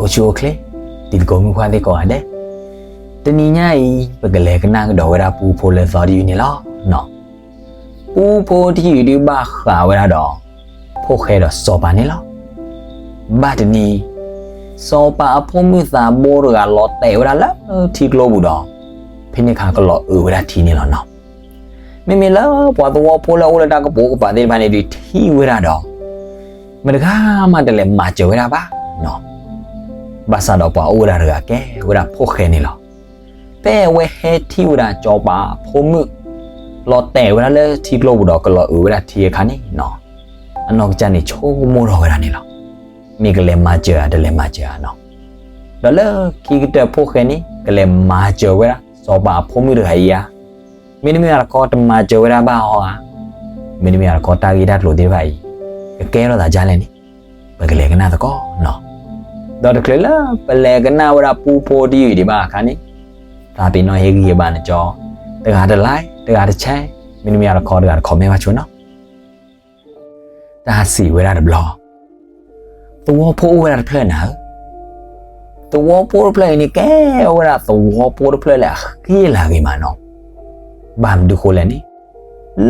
အိၣ်ဆူၣ်အိၣ်ချ့, တံၤသကိးမုၣ်ခွါသ့ၣ်ကိးဂၤဒဲး, တနံၤညါအံၤ ပကလဲၤကနၣ်ကဒီးဝဲဒၣ်ပူဖိလၢသီတယုၢ်န့ၣ်လီၤ. ပူဖိတယုၢ်ဒုးဘၣ်ဃးဝဲဒၣ်ဒီး ဖိၣ်ဃဲဒီးစီၤပၤန့ၣ်လီၤ. ဘၣ်တနံၤ စီၤပၤအဖိမုၣ်သးဘိတဂၤလီၤတဲာ်ဝဲဒၣ်လၢထံကျိပူၤဒီး ဖဲန့ၣ်အခါကလီၤအုးဝဲဒၣ်ထံန့ၣ်လီၤနီၤ. မ့မ့ၢ်လၢပှၤသဝီဖိလၢအအိၣ်လၢတၢ်ကပိာ်ကပၤသ့ၣ်တဖၣ်န့ၣ်ဒုးထံၣ်ဝဲဒၣ်ဒီး မတဂၤမးတလဲၤမၤစၢၤဝဲဒၣ်ဘၣ်နီၤ. ဘၣ်ဆၣ်ဒီးပှၤအိၣ်ဝဲဒၣ်တဂၤကဲဝဲဒၣ်ဖိၣ်ဃဲန့ၣ်လီၤ. ဖဲအဝဲဟဲထံၣ်ဝဲဒၣ်စီၤပၤအဖိမုၣ် လီၤတဲာ်ဝဲဒၣ်လၢထံကျိပူၤဒီးကလီၤအုးဝဲဒၣ်ထံအခါန့ၣ်နီၤ, အနီၢ်ကစၢ်န့ၣ်ဆိကမိၣ်ထီၣ်ဝဲဒၣ်န့ၣ်လီၤ. မ့ၢ်ကလဲၤမၤစၢၤဧါ တလဲၤမၤစၢၤဧါနီၤ. ဒီးလၢခံကတၢၢ်ဖိၣ်ဃဲန့ၣ် ကလဲၤမၤစၢၤဝဲဒၣ် စီၤပၤအဖိမုၣ်တဂၤအံၤဧါ, မ့တမ့ၢ်ဘၣ်တခီတမၤစၢၤဝဲဒၣ်ဘၣ်အီၤဧါ, မ့တမ့ၢ်ဘၣ်တခီတၢ်ဂ့ၢ်တၢ်ကျိၤသ့ၣ်တဖၣ်အံၤ ကကဲထီၣ်သးဒ်လဲၣ်န့ၣ် ပကလဲၤကနၣ်သကိးနီၤ. ဒီးတချုးလၢပလဲၤကနၣ်ဝဲဒၣ်ပူဖိတယုၢ်ဒံးဘၣ်အခါန့ၣ် သးပ့ၤနီၣ်ဟ့ၣ်ဂံၢ်ဟ့ၣ်ဘါနကၠီ, တဂၤတlike, တဂၤတshare, မ့တမ့ၢ်ဘၣ်တခီတဂၤတcommentဘၣ်ဆိနီၤ. တၢ်စံးဝဲဒၣ်တဘျီ, သဝီဖိအိၣ်ဝဲဒၣ်တဖျၢၣ်နၤဧၢ, သဝီဖိတဖျၢၣ်အံၤန့ၣ် ကဲဝဲဒၣ်သဝီဖိတဖျၢၣ်လၢအဃံအလၤဂ့ၤမးနီၤ. ဘၣ်မနုၤဃိလဲၣ်န့ၣ်,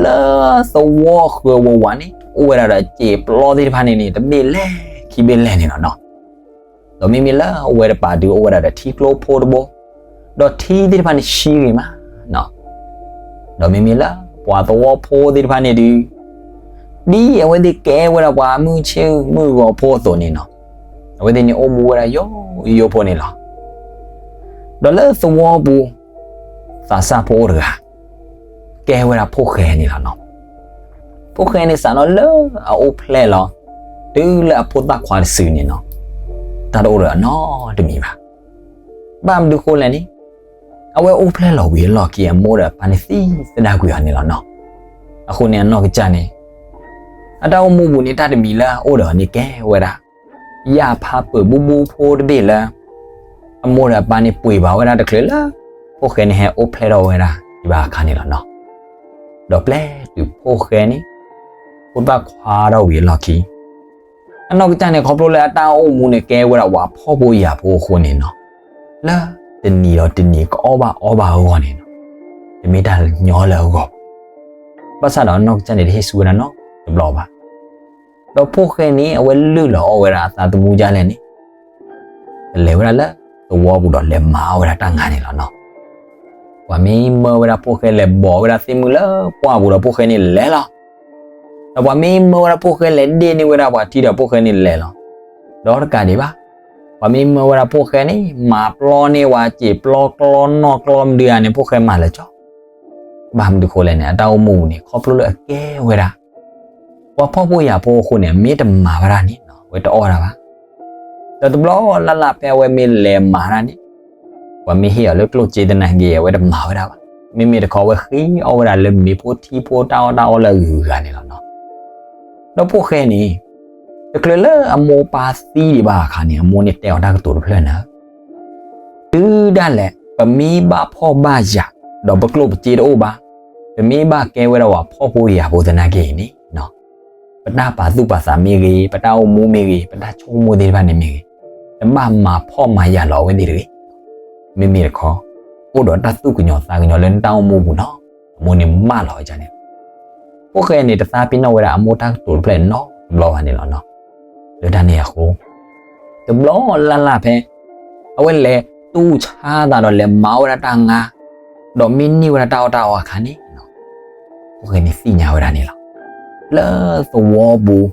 လၢသဝီဃၢၤဝးဝးန့ၣ် အိၣ်ဝဲဒၣ်ဒီးစံာ်ပျီသ့ၣ်တဖၣ်န့ၣ်န့ၣ် တဘ့ၣ်လဲၣ်ခံဘ့ၣ်လဲၣ်န့ၣ်လီၤနီၤ. ဒီးမ့မ့ၢ်လၢအဝဲတပၤဒုးအိၣ်ဝဲဒၣ်ဒီးထံကျိဖိတဘိ, ဒီးထံသ့ၣ်တဖၣ်န့ၣ်ဆှံဂ့ၤမးနီၤ. ဒီးမ့မ့ၢ်လၢပှၤသဝီဖိသ့ၣ်တဖၣ်န့ၣ်ဒုး ဒ်အဝဲသ့ၣ်ကဲဝဲဒၣ်ပှၤမုၢ်ဆ့ၣ်မုၢ်ဂီၤဖိအသိးန့ၣ်နီၤ, အဝဲသ့ၣ်န့ၣ်အိၣ်မူဝဲဒၣ်ယိယိဖိန့ၣ်လီၤ. ဒီးလၢသဝီပူၤ သးစၢ်ဖိအိၣ်တဂၤ ကဲဝဲဒၣ်ဖိၣ်ဃဲန့ၣ်လီၤနီၤ. ဖိၣ်ဃဲန့ၣ်စးထီၣ်လၢအအိၣ်ဖျဲၣ်လီၤ တုၤလၢအဖိသၣ်ခွါတစုန့ၣ်နီၤ, တၢ်တအိၣ်ဒီးအနီတမံၤဘၣ်. ဘၣ်မနုၤဃိလဲၣ်န့ၣ်, အဝဲအိၣ်ဖျဲၣ်လီၤဝံၤအလီၢ်ခံ အမိၢ်ဒီးအပၢ်န့ၣ်သံသဒၣ်ကွံာ်အီၤန့ၣ်လီၤနီၤ. အဃိန့ၣ်အနီၢ်ကစၢ်န့ၣ် အတၢ်အိၣ်မူပူၤန့ၣ် တၢ်တမံၤလၢအအိၣ်ဒီးအီၤန့ၣ်ကဲဝဲဒၣ် ယၣ်ဖးပၢၤဘူၣ်ဘူၣ်ဖိတဘ့ၣ်လၢ အမိၢ်ဒီးအပၢ်န့ၣ်ပှ့ၤဘၣ်ဝဲဒၣ်တချုးလၢ ဖိၣ်ဃဲန့ၣ်ဟဲအိၣ်ဖျဲၣ်ထီၣ်ဝဲဒၣ်ဒံးဘၣ်အခါန့ၣ်လီၤနီၤ. ဒီးပျဲတုၤဖိၣ်ဃဲန့ၣ် ဖိသၣ်ခွါထီၣ်ဝံၤအလီၢ်ခံ အနီၢ်ကစၢ်န့ၣ် ခီဖျိလၢအတၢ်အိၣ်မူန့ၣ် ကဲဝဲဒၣ်ပှၤဖှီၣ်ဖိယာ်ဖိအဃိန့ၣ်နီၤ, လၢတနံၤဒီးတနံၤကအီၣ်ဘၣ်အီဘၣ်အဂီၢ်န့ၣ်နီၤ, တမ့ၢ်တၢ်ညီလၢအဂီၢ်ဘၣ်. ဘၣ်ဆၣ်ဒီးအနီၢ်ကစၢ်န့ၣ် တဟ့ၣ်ဆူၣ်ဝဲဒၣ်နီတဘျီဘၣ်. ဒီးဖိၣ်ဃဲန့ၣ် အဝဲလုၢ်လီၤအီၣ်ဝဲဒၣ်အသးသမူဒ်လဲၣ်န့ၣ် ကလဲၤဝဲဒၣ်လၢသဝီပူၤဒီးလဲၤမၤအီၣ်ဝဲဒၣ်တၢ်ငါန့ၣ်လီၤနီၤ. ပှၤမ့ၢ်မၢဝဲဒၣ်ဖိၣ်ဃဲလဲၤဘီၣ်ဝဲဒၣ်သ့ၣ်မုၢ်လၢပှၢ်ပူၤဒီးဖိၣ်ဃဲန့ၣ်လဲၤလီၤ. ဒီးပှၤမ့ၢ်မၢဝဲဒၣ်ဖိၣ်ဃဲလဲၤဒ့ၣ်န့ၢ်ဝဲဒၣ်ပှၤထံဒီးဖိၣ်ဃဲန့ၣ်လဲၤလီၤ. ဒီးတကးဒံးဘၣ်, ပှၤမ့ၢ်မၢဝဲဒၣ်ဖိၣ်ဃဲန့ၣ် မၤပျီန့ၢ်ဝဲစံာ်ပျီကျီနီၣ်ကျီမနုၤဧါန့ၣ် ဖိၣ်ဃဲမၤလၢာ်ကၠီ. ဘၣ်မနုၤဃိလဲၣ်န့ၣ် အတၢ်အိၣ်မူန့ၣ် ခီဖျိလၢအကဲဝဲဒၣ် ပှၤဖှီၣ်ဖိယာ်ဖိအဃိန့ၣ် မ့ၢ်တမၤဝဲဒၣ်န့ၣ် အဝဲတအီၣ်ဒၣ်ဘၣ်. ဒီးတဘျီလၢ်လၢ်ဖဲအဝဲမ့ၢ်လဲၤမၤတၢ်န့ၣ် ပှၤမ့ၢ်ဟ့ၣ်အီၤလၢကျိၣ်စ့သနာ်က့ အဝဲတမၤဝဲဒၣ်ဘၣ်. မ့မ့ၢ်တခီ အဝဲဃ့အီၣ်ဝဲဒၣ်လၢမ့ၤဖိထံဖိတၢ်အီၣ်တၢ်အီလၢအဂုၤအဂၤန့ၣ်လီၤနီၤ. ဒီးဖိၣ်ဃဲန့ၣ် တချုးလၢအမိၢ်ပၢ်သံဒံးဘၣ်အခါန့ၣ် အမိၢ်န့ၣ်တဲအီၤတၢ်ကတိၤတဖျၢၣ်န့ၣ် တုၤဒၣ်လဲာ် ပမ့ၢ်ဘၣ်ဖှီၣ်ဘၣ်ယာ် ဒီးပကျိၣ်ပစ့တအိၣ်ဘၣ်, ပမ့ၢ်ဘၣ်ကဲဝဲဒၣ်ပှၤဖှီၣ်ဖိယာ်ဖိသနာ်က့အံၤန့ၣ် ပတၢ်ပာ်သူၣ်ပာ်သးမ့ၢ်ဂ့ၤ, ပတၢ်အိၣ်မူမ့ၢ်ဂ့ၤ, ပတၢ်ဆိကမိၣ်သ့ၣ်တဖၣ်န့ၣ်မ့ၢ်ဂ့ၤ, တဘၣ်မၤဖှီၣ်မၤယာ်လီၤအဝဲသ့ၣ်တဂ့ၤ. မ့မ့ၢ်တခီ အိၣ်ဒီးတၢ်သူၣ်ကညီၤသးကညီၤလၢနတၢ်အိၣ်မူပူၤနီၤ, အမိၢ်န့ၣ်မၢလီၤဝဲဒၣ်န့ၣ်လီၤ. ဖိၣ်ဃဲန့ၣ် တသးပ့ၤနီၣ်ဝဲဒၣ်အမိၢ်တၢ်ကတိၤတဖျၢၣ်နီတဘျီဘၣ်န့ၣ်လီၤနီၤ. လၢတၢ်န့ၣ်အဃိ တဘျီလၢ်လၢ်ဖဲ အဝဲလဲၤတူၢ်ဆါသးဒီးလဲၤမၤဝဲဒၣ်တၢ်ငါ, ဒီးမ့ၢ်န့ၢ်ဝဲဒၣ်တၢ်အီၣ်တၢ်အီအခါန့ၣ် ဖိၣ်ဃဲန့ၣ်သ့ၣ်ညါဝဲဒၣ်န့ၣ်လီၤ. လၢသဝီပူၤ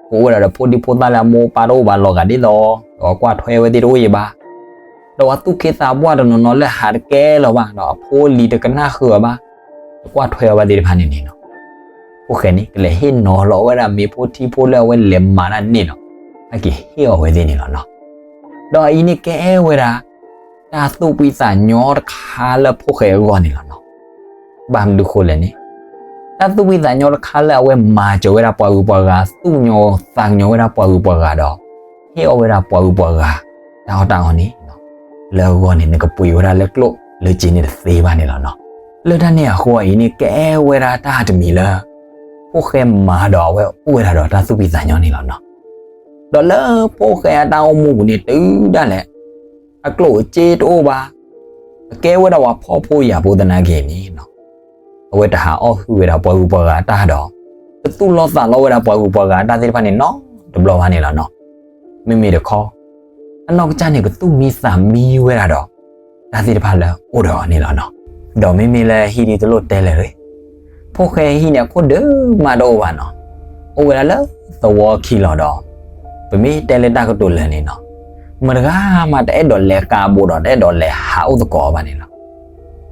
ကအိၣ်ဝဲဒၣ်ဒီးဖိဒံဖိသၣ်လၢအမိၢ်အပၢ်တအိၣ်ဘၣ်လီၤဂာ်ဒ်သိး ဒီးကွၢ်ထွဲဝဲသ့ၣ်တအိၣ်အံၤဘၣ်. ဒီးပှၤသူၣ်က့သးပှၢ်တနီၤနီၤလၢဟးတကဲလၢၤဘၣ် ဒီးအဖိအလံၤတကနၣ်ဃုာ်အီၤဘၣ်, တကွၢ်ထွဲအီၤဘၣ်သ့ၣ်တဖၣ်န့ၣ်န့ၣ်နီၤ, ဖိၣ်ဃဲန့ၣ် ကလဲၤဟ့ၣ်နီၤလီၤဝဲဒၣ်မ့ၤဖိထံဖိလၢအဝဲလဲၤမၤတၢ်န့ၣ်နီၤ, ဟဲက့ၤဟ့ၣ်အီၤဝဲသ့ၣ်န့ၣ်လီၤနီၤ. ဒီးအအံၤန့ၣ်ကဲဝဲဒၣ် တၢ်သူၣ်ဖှံသးညီတခါလၢဖိၣ်ဃဲအဂီၢ်န့ၣ်လီၤနီၤ. ဘၣ်မနုၤဃိလဲၣ်န့ၣ်, တၢ်သူၣ်ဖှံသးညီတခါလၢအဝဲမၤစၢၤဝဲဒၣ်ပှၤဂုၤပှၤဂၤ, သူၣ်ကညီၤသးကညီၤဝဲဒၣ်ပှၤဂုၤပှၤဂၤဒီး ဟ့ၣ်အီၣ်ဝဲဒၣ်ပှၤဂုၤပှၤဂၤ တၢ်အီၣ်တၢ်အီန့ၣ် လၢအဂီၢ်န့ၣ် နကပှ့ၤဝဲဒၣ်လၢကျိၣ်လၢစ့န့ၣ်တသ့ဘၣ်န့ၣ်လီၤနီၤ. လၢတၢ်န့ၣ်အဃိအံၤန့ၣ် ကဲဝဲဒၣ်တၢ်တမံၤလၢ ဖိၣ်ဃဲမၤဒီးအဝဲအိၣ်ဝဲဒၣ်ဒီးတၢ်သူၣ်ဖှံသးညီန့ၣ်လီၤနီၤ. ဒီးလၢဖိၣ်ဃဲအတၢ်အိၣ်မူပူၤန့ၣ် တုၤဒၣ်လဲာ် အကျိၣ်အစ့တအိၣ်ဘၣ်, အကဲဝဲဒၣ်ပှၤဖှီၣ်ဖိယာ်ဖိသနာ်က့န့ၣ် အဝဲတဟးအီၣ်ဟုၣ်ဝဲဒၣ်ပှၤဂုၤပှၤဂၤအတၢ်ဒီး တသူၣ်လီသးလီဝဲဒၣ်ပှၤဂုၤပှၤဂၤအတၢ်သ့ၣ်တဖၣ်န့ၣ်နီတဘျီဘၣ်န့ၣ်လီၤနီၤ. မ့မ့ၢ်တခီ အနီၢ်ကစၢ်န့ၣ် ကသူၣ်မံသးမံဝဲဒၣ်ဒီး တၢ်သ့ၣ်တဖၣ်လၢအိၣ်ဒီးအီၤန့ၣ်လီၤနီၤ. ဒီးမ့မ့ၢ်လၢဟံၣ်ဒ်တလိၣ်တဲလၢၤရ့ၣ်, ဖိၣ်ဃဲဟံၣ်န့ၣ် အခိၣ်ဒၢမးတအိၣ်ဘၣ်နီၤ, အိၣ်ဝဲဒၣ်လၢသဝီခံလီၤဒီး ပမ့ၢ်တဲလၢတၢ်ကတိၤလၢာ်န့ၣ်နီၤ, မတဂၤမးတအဲၣ်ဒိးလဲၤကါဘိဒီး တအဲၣ်ဒိးလဲၤဟးအိၣ်သကိးဘၣ်န့ၣ်လီၤ.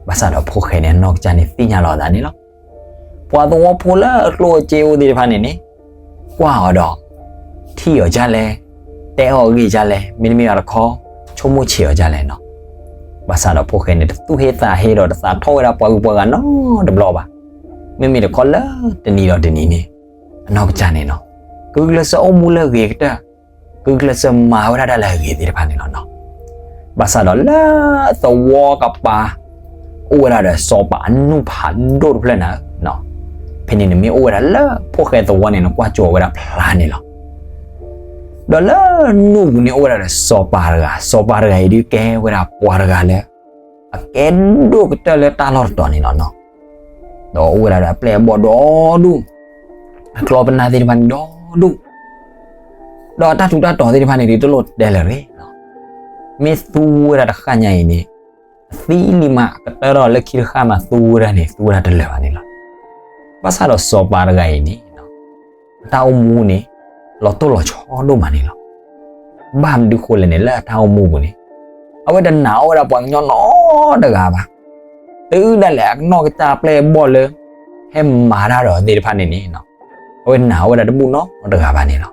ဘၣ်ဆၣ်ဒီးဖိၣ်ဃဲန့ၣ် အနီၢ်ကစၢ်န့ၣ်သ့ၣ်ညါလီၤအသးန့ၣ်လီၤ. ပှၤသဝီဖိလၢအကျိၣ်အစ့အိၣ်သ့ၣ်တဖၣ်န့ၣ်န့ၣ် ကွၢ်အီၤဒီး ထံၣ်အီၤဒ်လဲၣ်, တဲအီၤအဂ့ၢ်ဒ်လဲၣ်, မ့တမ့ၢ်တခီ ဆိကမိၣ်ဆံးအီၤဒ်လဲၣ်နီၤ. ဘၣ်ဆၣ်ဒီးဖိၣ်ဃဲန့ၣ် တသူၣ်ဟ့သးဟ့ဒီးတသးထီၣ်ဝဲဒၣ်ပှၤဂုၤပှၤဂၤနီတဘျီဘၣ်. မ့မ့ၢ်တခီလၢတနံၤဒီးတနံၤန့ၣ် အနီၢ်ကစၢ်န့ၣ်နီၤ, ကဂုာ်ကျဲးစၢးအိၣ်မူလၢအဂ့ၤကတၢၢ်, ကဂုာ်ကျဲးစၢးမၤဝဲဒၣ်တၢ်လၢအဂ့ၤသ့ၣ်တဖၣ်န့ၣ်လီၤနီၤ. ဘၣ်ဆၣ်ဒီးလၢသဝီကပၤ အိၣ်ဝဲဒၣ်ဒီးစီၤပၤအနူၢ်ဖးဒိၣ်တဖျၢၣ်န့ၣ်, ဖဲန့ၣ်န့ၣ်မ့ၢ်အိၣ်ဝဲဒၣ်လၢဖိၣ်ဃဲသဝီန့ၣ် နကွၢ်ကၠီဝဲဒၣ်ဖျါန့ၣ်လီၤ. ဒီးလၢနူၢ်ပူၤန့ၣ်အိၣ်ဝဲဒၣ်ဒီးစီၤပၤတဂၤ, စီၤပၤတဂၤအံၤဒုးကဲဝဲဒၣ်ပှၤတဂၤလၢ အကဲဒိၣ်ကတၢၢ်လၢတၢ်လီၢ်တတီၤန့ၣ်လီၤနီၤ. ဒီးအိၣ်ဝဲဒၣ်ဒီးအပျဲၢ်အဘီၣ်ဒီဒူၣ်, အကျီပနၢ်သ့ၣ်တဖၣ်န့ၣ်ဒီဒူၣ်, ဒီးအတၢ်ထူးတၢ်တီၤသ့ၣ်တဖၣ်န့ၣ် ဒ်တလိၣ်တဲလၢၤရ့ၣ်, မ့ၢ်သူဝဲဒၣ်တဃၣ်ညါအံၤန့ၣ် အသံလံမး ကတၢၢ်ထီၣ်လၢခံတဃၣ်မး သူဝဲဒၣ်န့ၣ် သူဝဲဒၣ်တလၢာ်ဘၣ်န့ၣ်လီၤ. ဘၣ်ဆၣ်ဒီးစီၤပၤတဂၤအံၤန့ၣ် အတၢ်အိၣ်မူန့ၣ် လီၤတိၢ်လီၤဆီဒိၣ်မးန့ၣ်လီၤ. ဘၣ်မနုၤဃိလဲၣ်န့ၣ် လၢအတၢ်အိၣ်မူပူၤန့ၣ် အဝဲတနာ်အီၣ်ဝဲဒၣ်ပှၤကညီနီတဂၤဘၣ်. တုၤဒၣ်လဲာ်အနီၢ်ကစၢ်အပျဲၢ်အဘီၣ်လၢ ဟဲမၤတၢ်ဒီးသ့ၣ်တဖၣ်န့ၣ်န့ၣ် အဝဲနာ်အီၣ်ဝဲဒၣ်တဘူၣ်နီတဂၤဘၣ်န့ၣ်လီၤ.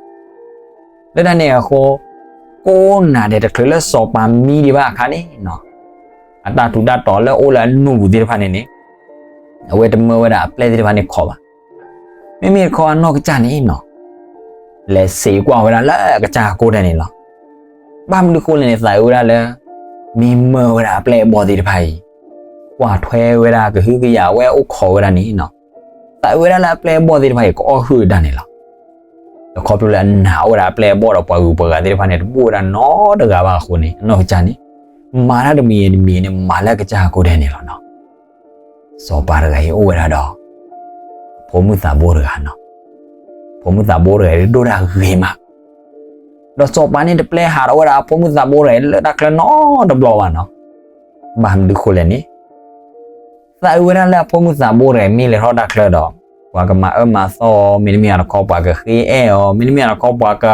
လၢတၢ်န့ၣ်အဃိ ကိးနၤဒဲးတချုးလၢစီၤပၤမံဒံးဘၣ်အခါန့ၣ် အတၢ်ထူးတၢ်တီၤလၢအိၣ်လၢအနူၢ်ပူၤသ့ၣ်တဖၣ်န့ၣ်န့ၣ် အဝဲတမၢဝဲဒၣ်အပျဲၢ်သ့ၣ်တဖၣ်န့ၣ်ခိးဘၣ်. မ့မ့ၢ်တခီအနီၢ်ကစၢ်န့ၣ်နီၤ လဲၤစံးကွၢ်ဝဲဒၣ်လၢအကစၢ်အကိးဒဲးန့ၣ်လီၤ. ဘၣ်မနုၤဃိလဲၣ်န့ၣ် သးအုးဝဲဒၣ်လၢ မ့ၢ်မၢဝဲဒၣ်အပျဲၢ်အဘီၣ်သ့ၣ်တဖၣ်အံၤ ကွၢ်ထွဲဝဲဒၣ်ကဟုကယာ်ဝဲအိၣ်ခိးဝဲဒၣ်န့ၣ်နီၤ သးအုးဝဲဒၣ်လၢအပျဲၢ်အဘီၣ်သ့ၣ်တဖၣ်အံၤ ကအီၣ်ဟုၣ်တၢ်န့ၣ်လီၤ. ဒီးခီဖျိလၢအနာ်အီၣ်ဝဲဒၣ်အပျဲၢ်အဘီၣ်ဒီးပှၤဂုၤပှၤဂၤသ့ၣ်တဖၣ်န့ၣ် တဘူၣ်ဝဲဒၣ်နီတဂၤဘၣ်အဃိန့ၣ် အနီၢ်ကစၢ်န့ၣ် မၤတၢ်တမံၤတမံၤန့ၣ် မၤလၢအကစၢ်အကိးဒဲးန့ၣ်လီၤနီၤ. စီၤပၤတဂၤအံၤအိၣ်ဝဲဒၣ်ဒီး အဖိမုၣ်သးဘိတဂၤနီၤ. ဖိမုၣ်သးဘိတဂၤအံၤဒိၣ်ဒၣ်ဂ့ၤမး ဒီးစီၤပၤန့ၣ်တပျဲဟးထီၣ်ဝဲဒၣ်အဖိမုၣ်သးဘိတဂၤအံၤလၢတၢ်ချၢနီတဘျီဘၣ်နီၤ. ဘၣ်မနုၤဃိလဲၣ်န့ၣ် သးအုးဝဲဒၣ်လၢအဖိမုၣ်သးဘိတဂၤအံၤမ့ၢ်လဲၤထီၣ်တၢ်ချၢဒီး ပှၤကမၤအၢမၤသီအီၤ မ့တမ့ၢ်တခီ ပှၤကဃ့အဲၣ်အီၤ မ့တမ့ၢ်တခီပှၤက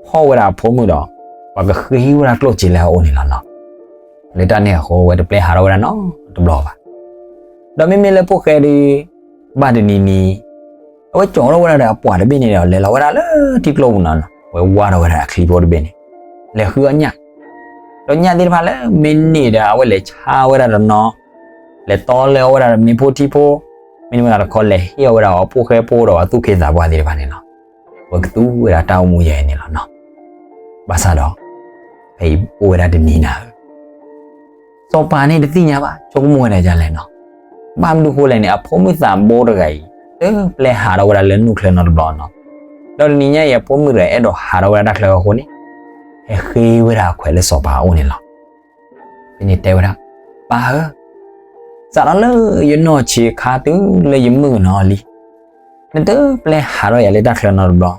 ဖီၣ်ဝဲဒၣ်အဖိမုၣ်ဒီး ပှၤကဃ့ဝဲဒၣ်ကျိၣ်စ့လၢအအိၣ်န့ၣ်လီၤနီၤ. လၢတၢ်န့ၣ်အဃိ အဝဲတပျဲဟးထီၣ်ဝဲဒၣ်နီတဘျီဘၣ်. ဒီးမ့မ့ၢ်လၢဖိၣ်ဃဲဒီး ဘၣ်တနံၤနံၤ အဝဲကၠီထီၣ်ဝဲဒၣ်ဒီးအပှၤတဘ့ၣ်န့ၣ်ဒီး လဲၤလီၤဝဲဒၣ်လၢထံကျိပူၤနီၤနီၤ အဝဲဝါထီၣ်ဝဲဒၣ်အချံဖိတဘ့ၣ်န့ၣ် လဲၤဃုအီၣ်ညၣ် ဒီးညၣ်သ့ၣ်တဖၣ်လၢမ့ၢ်န့ၢ်ဒီး အဝဲလဲၤဆါဝဲဒၣ်တနီၤ လဲၤတီလၢအီၣ်ဝဲဒၣ်ဒီးမ့ၢ်ဖိထံဖိ မ့တမ့ၢ်တခီလဲၤဟ့ၣ်အီၣ်ဝဲဒၣ်အဖိၣ်ဃဲဖိဒီးအသူၣ်က့သးပှၢ်သ့ၣ်တဖၣ်န့ၣ်လီၤ. အဝဲကသူဝဲဒၣ်တၢ်အိၣ်မူယဲၢ်န့ၣ်လီၤနီၤ. ဘၣ်ဆၣ်ဒီး ဖဲအံၤအိၣ်ဝဲဒၣ်တနံၤနၤဧၢ စီၤပၤန့ၣ်တသ့ၣ်ညါဘၣ် ဆိကမိၣ်ဝဲဒၣ်ဒ်လဲၣ်နီၤ. ဘၣ်မနုၤဃိလဲၣ်န့ၣ် အဖိမုၣ်သးဘိတဂၤအံၤ တပျဲဟးထီၣ်ဝဲဒၣ်လၢနူၢ်ချၢနီတဘျီနီၤ. ဒီးတနံၤညါအံၤ အဖိမုၣ်တဂၤအဲၣ်ဒိးဟးထီၣ်ဝဲဒၣ်တၢ်ချၢအဃိန့ၣ် ဟဲဃ့ဝဲဒၣ်အခွဲးလၢစီၤပၤအအိၣ်န့ၣ်လီၤ. ဖဲန့ၣ်တဲဝဲဒၣ်, ပၢ်ဧၢ, စးထီၣ်လၢယနီၢ်ဆံးခါတုၤလၢယမုၣ်ကနီၤလံ နတပျဲဟးထီၣ်ယၤလၢတၢ်ချၢနီတဘျီ.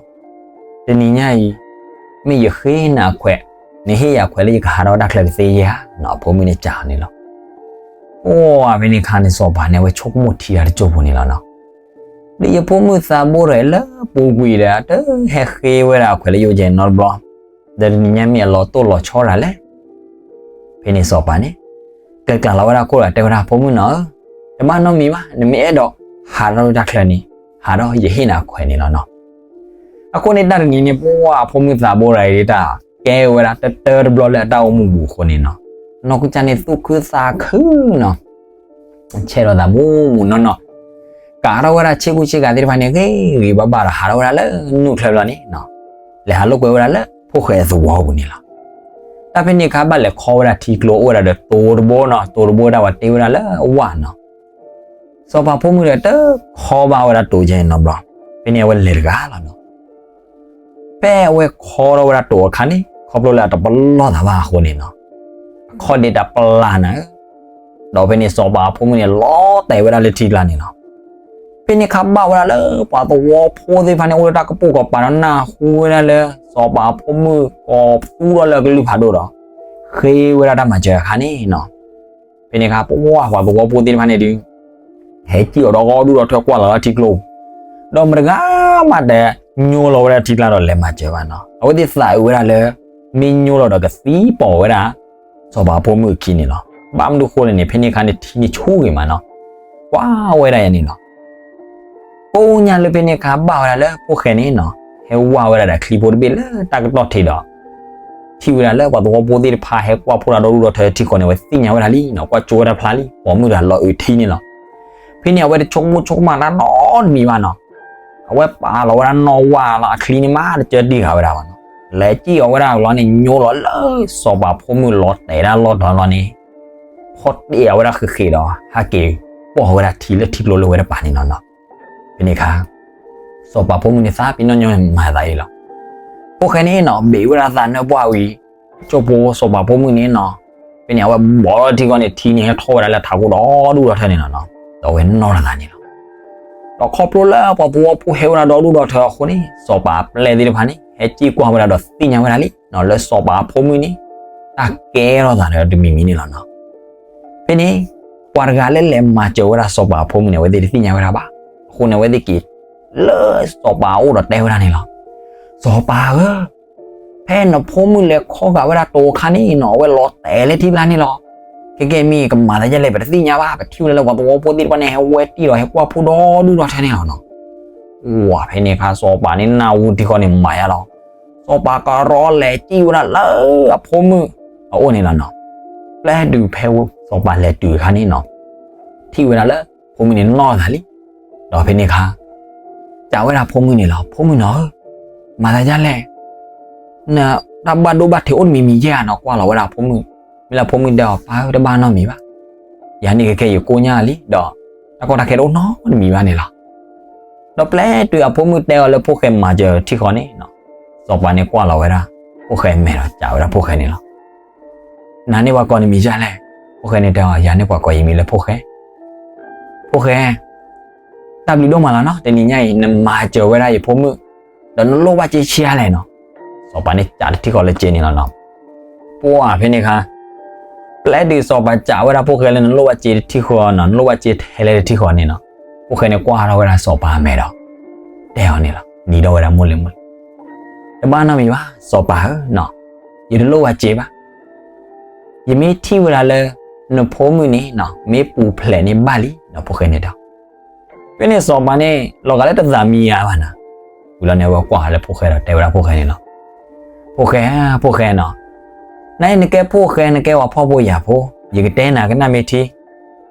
တနံၤညါအံၤ မ့ၢ်ယဃ့နၤအခွဲး, နဟ့ၣ်ယၤအခွဲးလၢယကဟးထီၣ်တၢ်ချၢကသ့ဧါနီၤ. အဖိမုၣ်န့ၣ်စံးန့ၣ်လီၤ. အိၣ်ဖဲန့ၣ်အခါန့ၣ် စီၤပၤန့ၣ် အဝဲဆိကမိၣ်ထံတၢ်တစိၢ်ဖိန့ၣ်လီၤနီၤ. ဒီးယဖိမုၣ်သးဘိတဂၤအံၤလၢပူၤကွံာ်ဒီး တဟဲဃ့ဝဲဒၣ်အခွဲးလၢယအိၣ်ကဲနီတဘျီ, ဒီးတနံၤညါမ့ၢ်အလီၤတိၢ်လီၤဆီတၢ်လဲၣ်. ဖဲန့ၣ်စီၤပၤန့ၣ် ကျဲၤကျါလီၤဝဲဒၣ်ခိၣ်ဒီးတဲဝဲဒၣ် ဖိမုၣ်နီၤဧၢ, တဘၣ်နီတမံၤဘၣ်, နမ့ၢ်အဲၣ်ဒိးဟးထီၣ်တၢ်ချၢန့ၣ် ဟးထီၣ်ယဟ့ၣ်နၤအခွဲးန့ၣ်လီၤနီၤ. အဃိန့ၣ်တၢ်တနံၤန့ၣ် ပှၤအဖိမုၣ်သးဘိတဂၤအံၤဒၣ် ကဲဝဲဒၣ်တၢတၢတဘျီလၢအတၢ်အိၣ်မူပူၤအဃိန့ၣ်နီၤ, နီၢ်ကစၢ်န့ၣ်သူၣ်ခုသးခုနီၤ, ဆဲးထီၣ်သးမူးမူးနီၢ်နီၢ်, ကးထီၣ်ဝဲဒၣ်ဆ့ကူဆ့ကၤသ့ၣ်တဖၣ်န့ၣ် ဂ့ၤဂ့ၤဘၣ်ဘၣ်ဒီး ဟးထီၣ်ဝဲဒၣ်လၢနူၢ်ချၢဘျီန့ၣ်နီၤ, လဲၤဟးလိာ်ကွဲဝဲဒၣ်လၢဖိၣ်ဃဲအသဝီပူၤန့ၣ်လီၤ. တၢ်ဖဲန့ၣ်အခါ ဘၣ်လဲၤခီဝဲဒၣ်ထံကျိအိၣ်ဝဲဒၣ်ဒီးတိၤတဘိနီၤ, တိၤတဘိဒၣ်ဝဲတ့ဝဲဒၣ်လၢအဝၣ်နီၤ. စီၤပၤဖိမုၣ်ဒီးတခီဘၣ်ဝဲဒၣ်တိၤကဲန့ၣ်နီတဘျီ, ဖဲန့ၣ်အဝဲလဲၤတဂၤလီၤနီၤ. ဖဲအဝဲခီထီၣ်ဝဲဒၣ်တိၤအခါန့ၣ် ခီဖျိလၢအတပလီၢ်သးဘၣ်အဃိန့ၣ်နီၤ, အခီၣ်ဒ့တၢ်ပျၢ်နၤဧၢ, ဒီးဖဲန့ၣ်စီၤပၤအဖိမုၣ်န့ၣ် လီၤတဲာ်ဝဲဒၣ်လၢထံကျါန့ၣ်လီၤ. ဖဲန့ၣ်အခါဘၣ်ဝဲဒၣ်လၢပှၤသဝီဖိသ့ၣ်တဖၣ်န့ၣ် အိၣ်လၢတၢ်ကပိာ်ကပၤဒီးနၢ်ဟူဝဲဒၣ်လၢ စီၤပၤအဖိမုၣ်ကိးသူထီၣ်လၢအကလုၢ်ဖးဒိၣ်ဒီး ဃ့ဝဲဒၣ်တၢ်မၤစၢၤအခါန့ၣ်နီၤ, ဖဲန့ၣ်အခါပှၤသဝီဖိသ့ၣ်တဖၣ်န့ၣ်ဒုး ဟဲစံၣ်အီၤဒီးဂီၢ်ဒူၣ်ဒီးထၢၣ်ကွၢ်လီၤလၢထံကျိပူၤ, ဒီးမတဂၤမးတညိလီၤဝဲဒၣ်ထံကျါဒီးလဲၤမၤစၢၤဘၣ်နီၤ. အဝဲသ့ၣ်သးအုးဝဲဒၣ်လၢ မ့ၢ်ညိလီၤဒီးကသံပီၤဝဲဒၣ် စီၤပၤအဖိမုၣ်အခံန့ၣ်လီၤ. ဘၣ်မနုၤဃိလဲၣ်န့ၣ် ဖဲန့ၣ်အခါန့ၣ် ထံန့ၣ်ဆူၣ်ဂ့ၤမးနီၤ, ကွၢ်ဝဲဒၣ်ယၤန့ၣ်လီၤ. ကိးညါလၢဖဲန့ၣ်အခါဘၣ်ဝဲဒၣ်လၢဖိၣ်ဃဲန့ၣ်နီၤ, ဟဲဝဲဝဲဒၣ်ဒီးချံဖိတဘ့ၣ်လၢတၢ်ကတီၢ်ထံးဒီး ထံၣ်ဝဲဒၣ်လၢပှၤသဝီဖိသ့ၣ်တဖၣ်ဟဲကွၢ်ဖှိၣ်တၢ်ဒီဒူၣ်ဒီထၢထံဃီန့ၣ် အဝဲသ့ၣ်ညါဝဲဒၣ်လံနီၤ, ကွၢ်ကၠိဝဲဒၣ်ဖျါလံ, ပိာ်မုၣ်တဂၤလီၤအုးထံန့ၣ်လီၤ. ဖဲန့ၣ်အဝဲတဆိကမိၣ်ဆိကမးတၢ်နီတမံၤဘၣ်နီၤ, အဝဲပာ်လီၤဝဲဒၣ်နီၣ်ဝၣ်လီၤအချံန့ၣ်မးတကၢတံၢ်ဃာ်ဝဲဒၣ်ဘၣ်နီၤ, လဲၤစံၣ်အီၤဝဲဒၣ်လီၤန့ၣ် ညိလီၤလၢစီၤပၤဖိမုၣ်လီၤတဲာ်ဒၣ်လီၢ်ဒီးလီၤန့ၣ် ဖီၣ်တ့ၢ်အီၤဝဲဒၣ်ဃ့ဃ့ဒီး ဟးက့ၤပိာ်ဝဲဒၣ်ထံလၢထံကျိလၢဝဲတပၤန့ၣ်လီၤနီၤ. ဖဲန့ၣ်အခါ စီၤပၤဖိမုၣ်န့ၣ်သးပ့ၤနီၣ်ညီမၤသးအံၤလီၤ. ဖိၣ်ဃဲန့ၣ်နီၤ ဘ့ၣ်ဝဲဒၣ်သးနၢပှၢ်ဝံၤ ကၠိဖိစီၤပၤဖိမုၣ်န့ၣ်နီၤ, ဖဲန့ၣ်အဝဲဘီထံဃီန့ၣ် ထံန့ၣ်ဟဲထီၣ်ဝဲဒၣ်လၢထးခိၣ်ဒီဒူၣ်ဒီထၢန့ၣ်လီၤနီၤ, ဒီးအဝဲနီၣ်ထီၣ်သးန့ၣ်လီၤ. ဒီးခီဖျိလၢပှၤသဝီဖိဟဲဝဲဒၣ်ဒီဒူၣ်ဒီထၢအဃိန့ၣ် စီၤပၤအပျဲၢ်သ့ၣ်တဖၣ်န့ၣ် ဟဲစံၣ်ကွၢ်ဝဲဒၣ်ဒီးသ့ၣ်ညါဝဲဒၣ်လံနီၤ လၢစီၤပၤအဖိမုၣ်န့ၣ် တၢ်ကဲထီၣ်သးဒီးတမံၤမံၤန့ၣ်လီၤနီၤ. ဖဲန့ၣ် ပှၤတဂၤလၢလဲၤမၤစၢၤဝဲဒၣ်စီၤပၤအဖိမုၣ်န့ၣ် အဝဲသ့ၣ်တသ့ၣ်ညါဝဲဒၣ်ဘၣ်. အဃိန့ၣ် အဝဲသ့ၣ်က့ၤလၢစီၤပၤအအိၣ်ဒီးတဲဝဲဒၣ်န့ၣ်လီၤ. စီၤပၤဧၢ, ဖဲနဖိမုၣ်လဲၤခီဂာ်ဝဲဒၣ်တိၤအခါန့ၣ်နီၤ အဝဲလီၤတဲာ်လၢထံကျါန့ၣ်လီၤ. ခဲကဲမ့ၢ်ကမၤသးဒ်လဲၣ် ပတသ့ၣ်ညါဘၣ်, ပထံၣ်ဝဲဒၣ်လၢပှၤသဝီဖိသ့ၣ်တဖၣ်န့ၣ် ဟဲဝဲတံၢ်ဒီးဟဲကွၢ်ဖှိၣ်ဒီဒူၣ်ဒီထၢန့ၣ်လီၤနီၤ. ဝၤ ဖဲန့ၣ်အခါစီၤပၤန့ၣ် နၢ်ဟူထံဃီန့ၣ် မၤယါလီၤ. စီၤပၤကရီလဲၤစံၣ်ဝဲဒၣ်လၢအဖိမုၣ်အအိၣ်န့ၣ်လီၤနီၤ. ပျဲတုၤဖဲစီၤပၤလဲၤတုၤအခါန့ၣ်နီၤ ထံၣ်ဝဲဒၣ်လၢဖိမုၣ်န့ၣ်နီၣ်သးလံ. ဒီးဖဲန့ၣ်အခါ စံးဝဲဒၣ်ဖိမုၣ်န့ၣ်လီၤ, ဖိမုၣ်နီၤဧၢ, မၤသးဒ်လဲၣ်, နတၢ်ဘၣ်ဒိဘၣ်ထံးအိၣ်တမံၤမံၤယဲၢ်ဧါနီၤ, ကွၢ်လီၤဝဲဒၣ်ဖိမုၣ်, မ့ၢ်လၢဖိမုၣ်တဲအီၤ ပၢ်ဧၢ တဘၣ်နီတမံၤဘၣ်, ယၤန့ၣ်ကဲကဲယကိညၢ်လံ, ဒီးတၢ်ကီတၢ်ခဲတအိၣ်နီတမံၤဘၣ်န့ၣ်လီၤ. ဒီးပျဲတုၤအဖိမုၣ်တဲအီၤလၢဖိၣ်ဃဲမၤစၢၤထံဃီန့ၣ်နီၤ, စီၤပၤန့ၣ်ကွၢ်လီၤဝဲဒၣ် ဖိၣ်ဃဲမဲာ်ဒီးစံးဝဲဒၣ်ဖိၣ်ဃဲန့ၣ်လီၤ. နၤန့ၣ်ပှၤကိးနမံၤဒ်လဲၣ်. ဖိၣ်ဃဲန့ၣ်တဲအီၤ ယၤန့ၣ်ပှၤကိးယမံၤလၢဖိၣ်ဃဲ. ဖိၣ်ဃဲ, တၢ်ဘျုးဒိၣ်မးလီၤနီၤ, တနံၤညါအံၤ နမၤစၢၤဝဲဒၣ်ယဖိမုၣ်, ဒီးနလိၣ်ဘၣ်စ့ဆံးအါလဲၣ်နီၤ. စီၤပၤန့ၣ်စံးတထံဃီလၢစ့န့ၣ်လီၤနီၤ. ပှၤဖဲန့ၣ်အခါ ပျဲတုၤစီၤပၤစံးဝဲဒၣ်ဖိၣ်ဃဲလၢနလိၣ်ဘၣ်စ့တထံဃီနီၤ, နလိၣ်ဘၣ်စ့ထဲလဲၣ်တထံဃီန့ၣ်နီၤ, ဖိၣ်ဃဲန့ၣ်ကွၢ်ထီၣ်ဝဲဒၣ်စီၤပၤအမဲာ်ဒီး တဲအီၤန့ၣ်လီၤ, နံၤထီၣ်ဝဲဒၣ်မိၢ်လၢမိၢ်လၢ တဘၣ်နီတမံၤဘၣ် စီၤပၤဧၢနီၤ, ယတလိၣ်ဘၣ်စ့ဘၣ်. ယမ့ၢ်ထံၣ်ဝဲဒၣ်လၢ နဖိမုၣ်န့ၣ်နီၤ မ့ၢ်ပူၤဖျဲးန့ၣ်ဘၣ်လံနီၤ ဖိၣ်ဃဲန့ၣ်တဲ. ဖဲန့ၣ်စီၤပၤန့ၣ် လီၤဂာ်လၢတသးမံယါဘၣ်နီၤ, ဝံၤလီၤန့ၣ် အဝဲကွၢ်ဃီၤလၢဖိၣ်ဃဲဒီးတဲဝဲဒၣ်ဖိၣ်ဃဲန့ၣ်လီၤ. ဖိၣ်ဃဲ, ဖိၣ်ဃဲနီၤ, နအံၤနကဲဖိၣ်ဃဲ နကဲပှၤဖှီၣ်ဖိယာ်ဖိ, ယကတဲနၤကနၣ်မ့ၢ်ထံ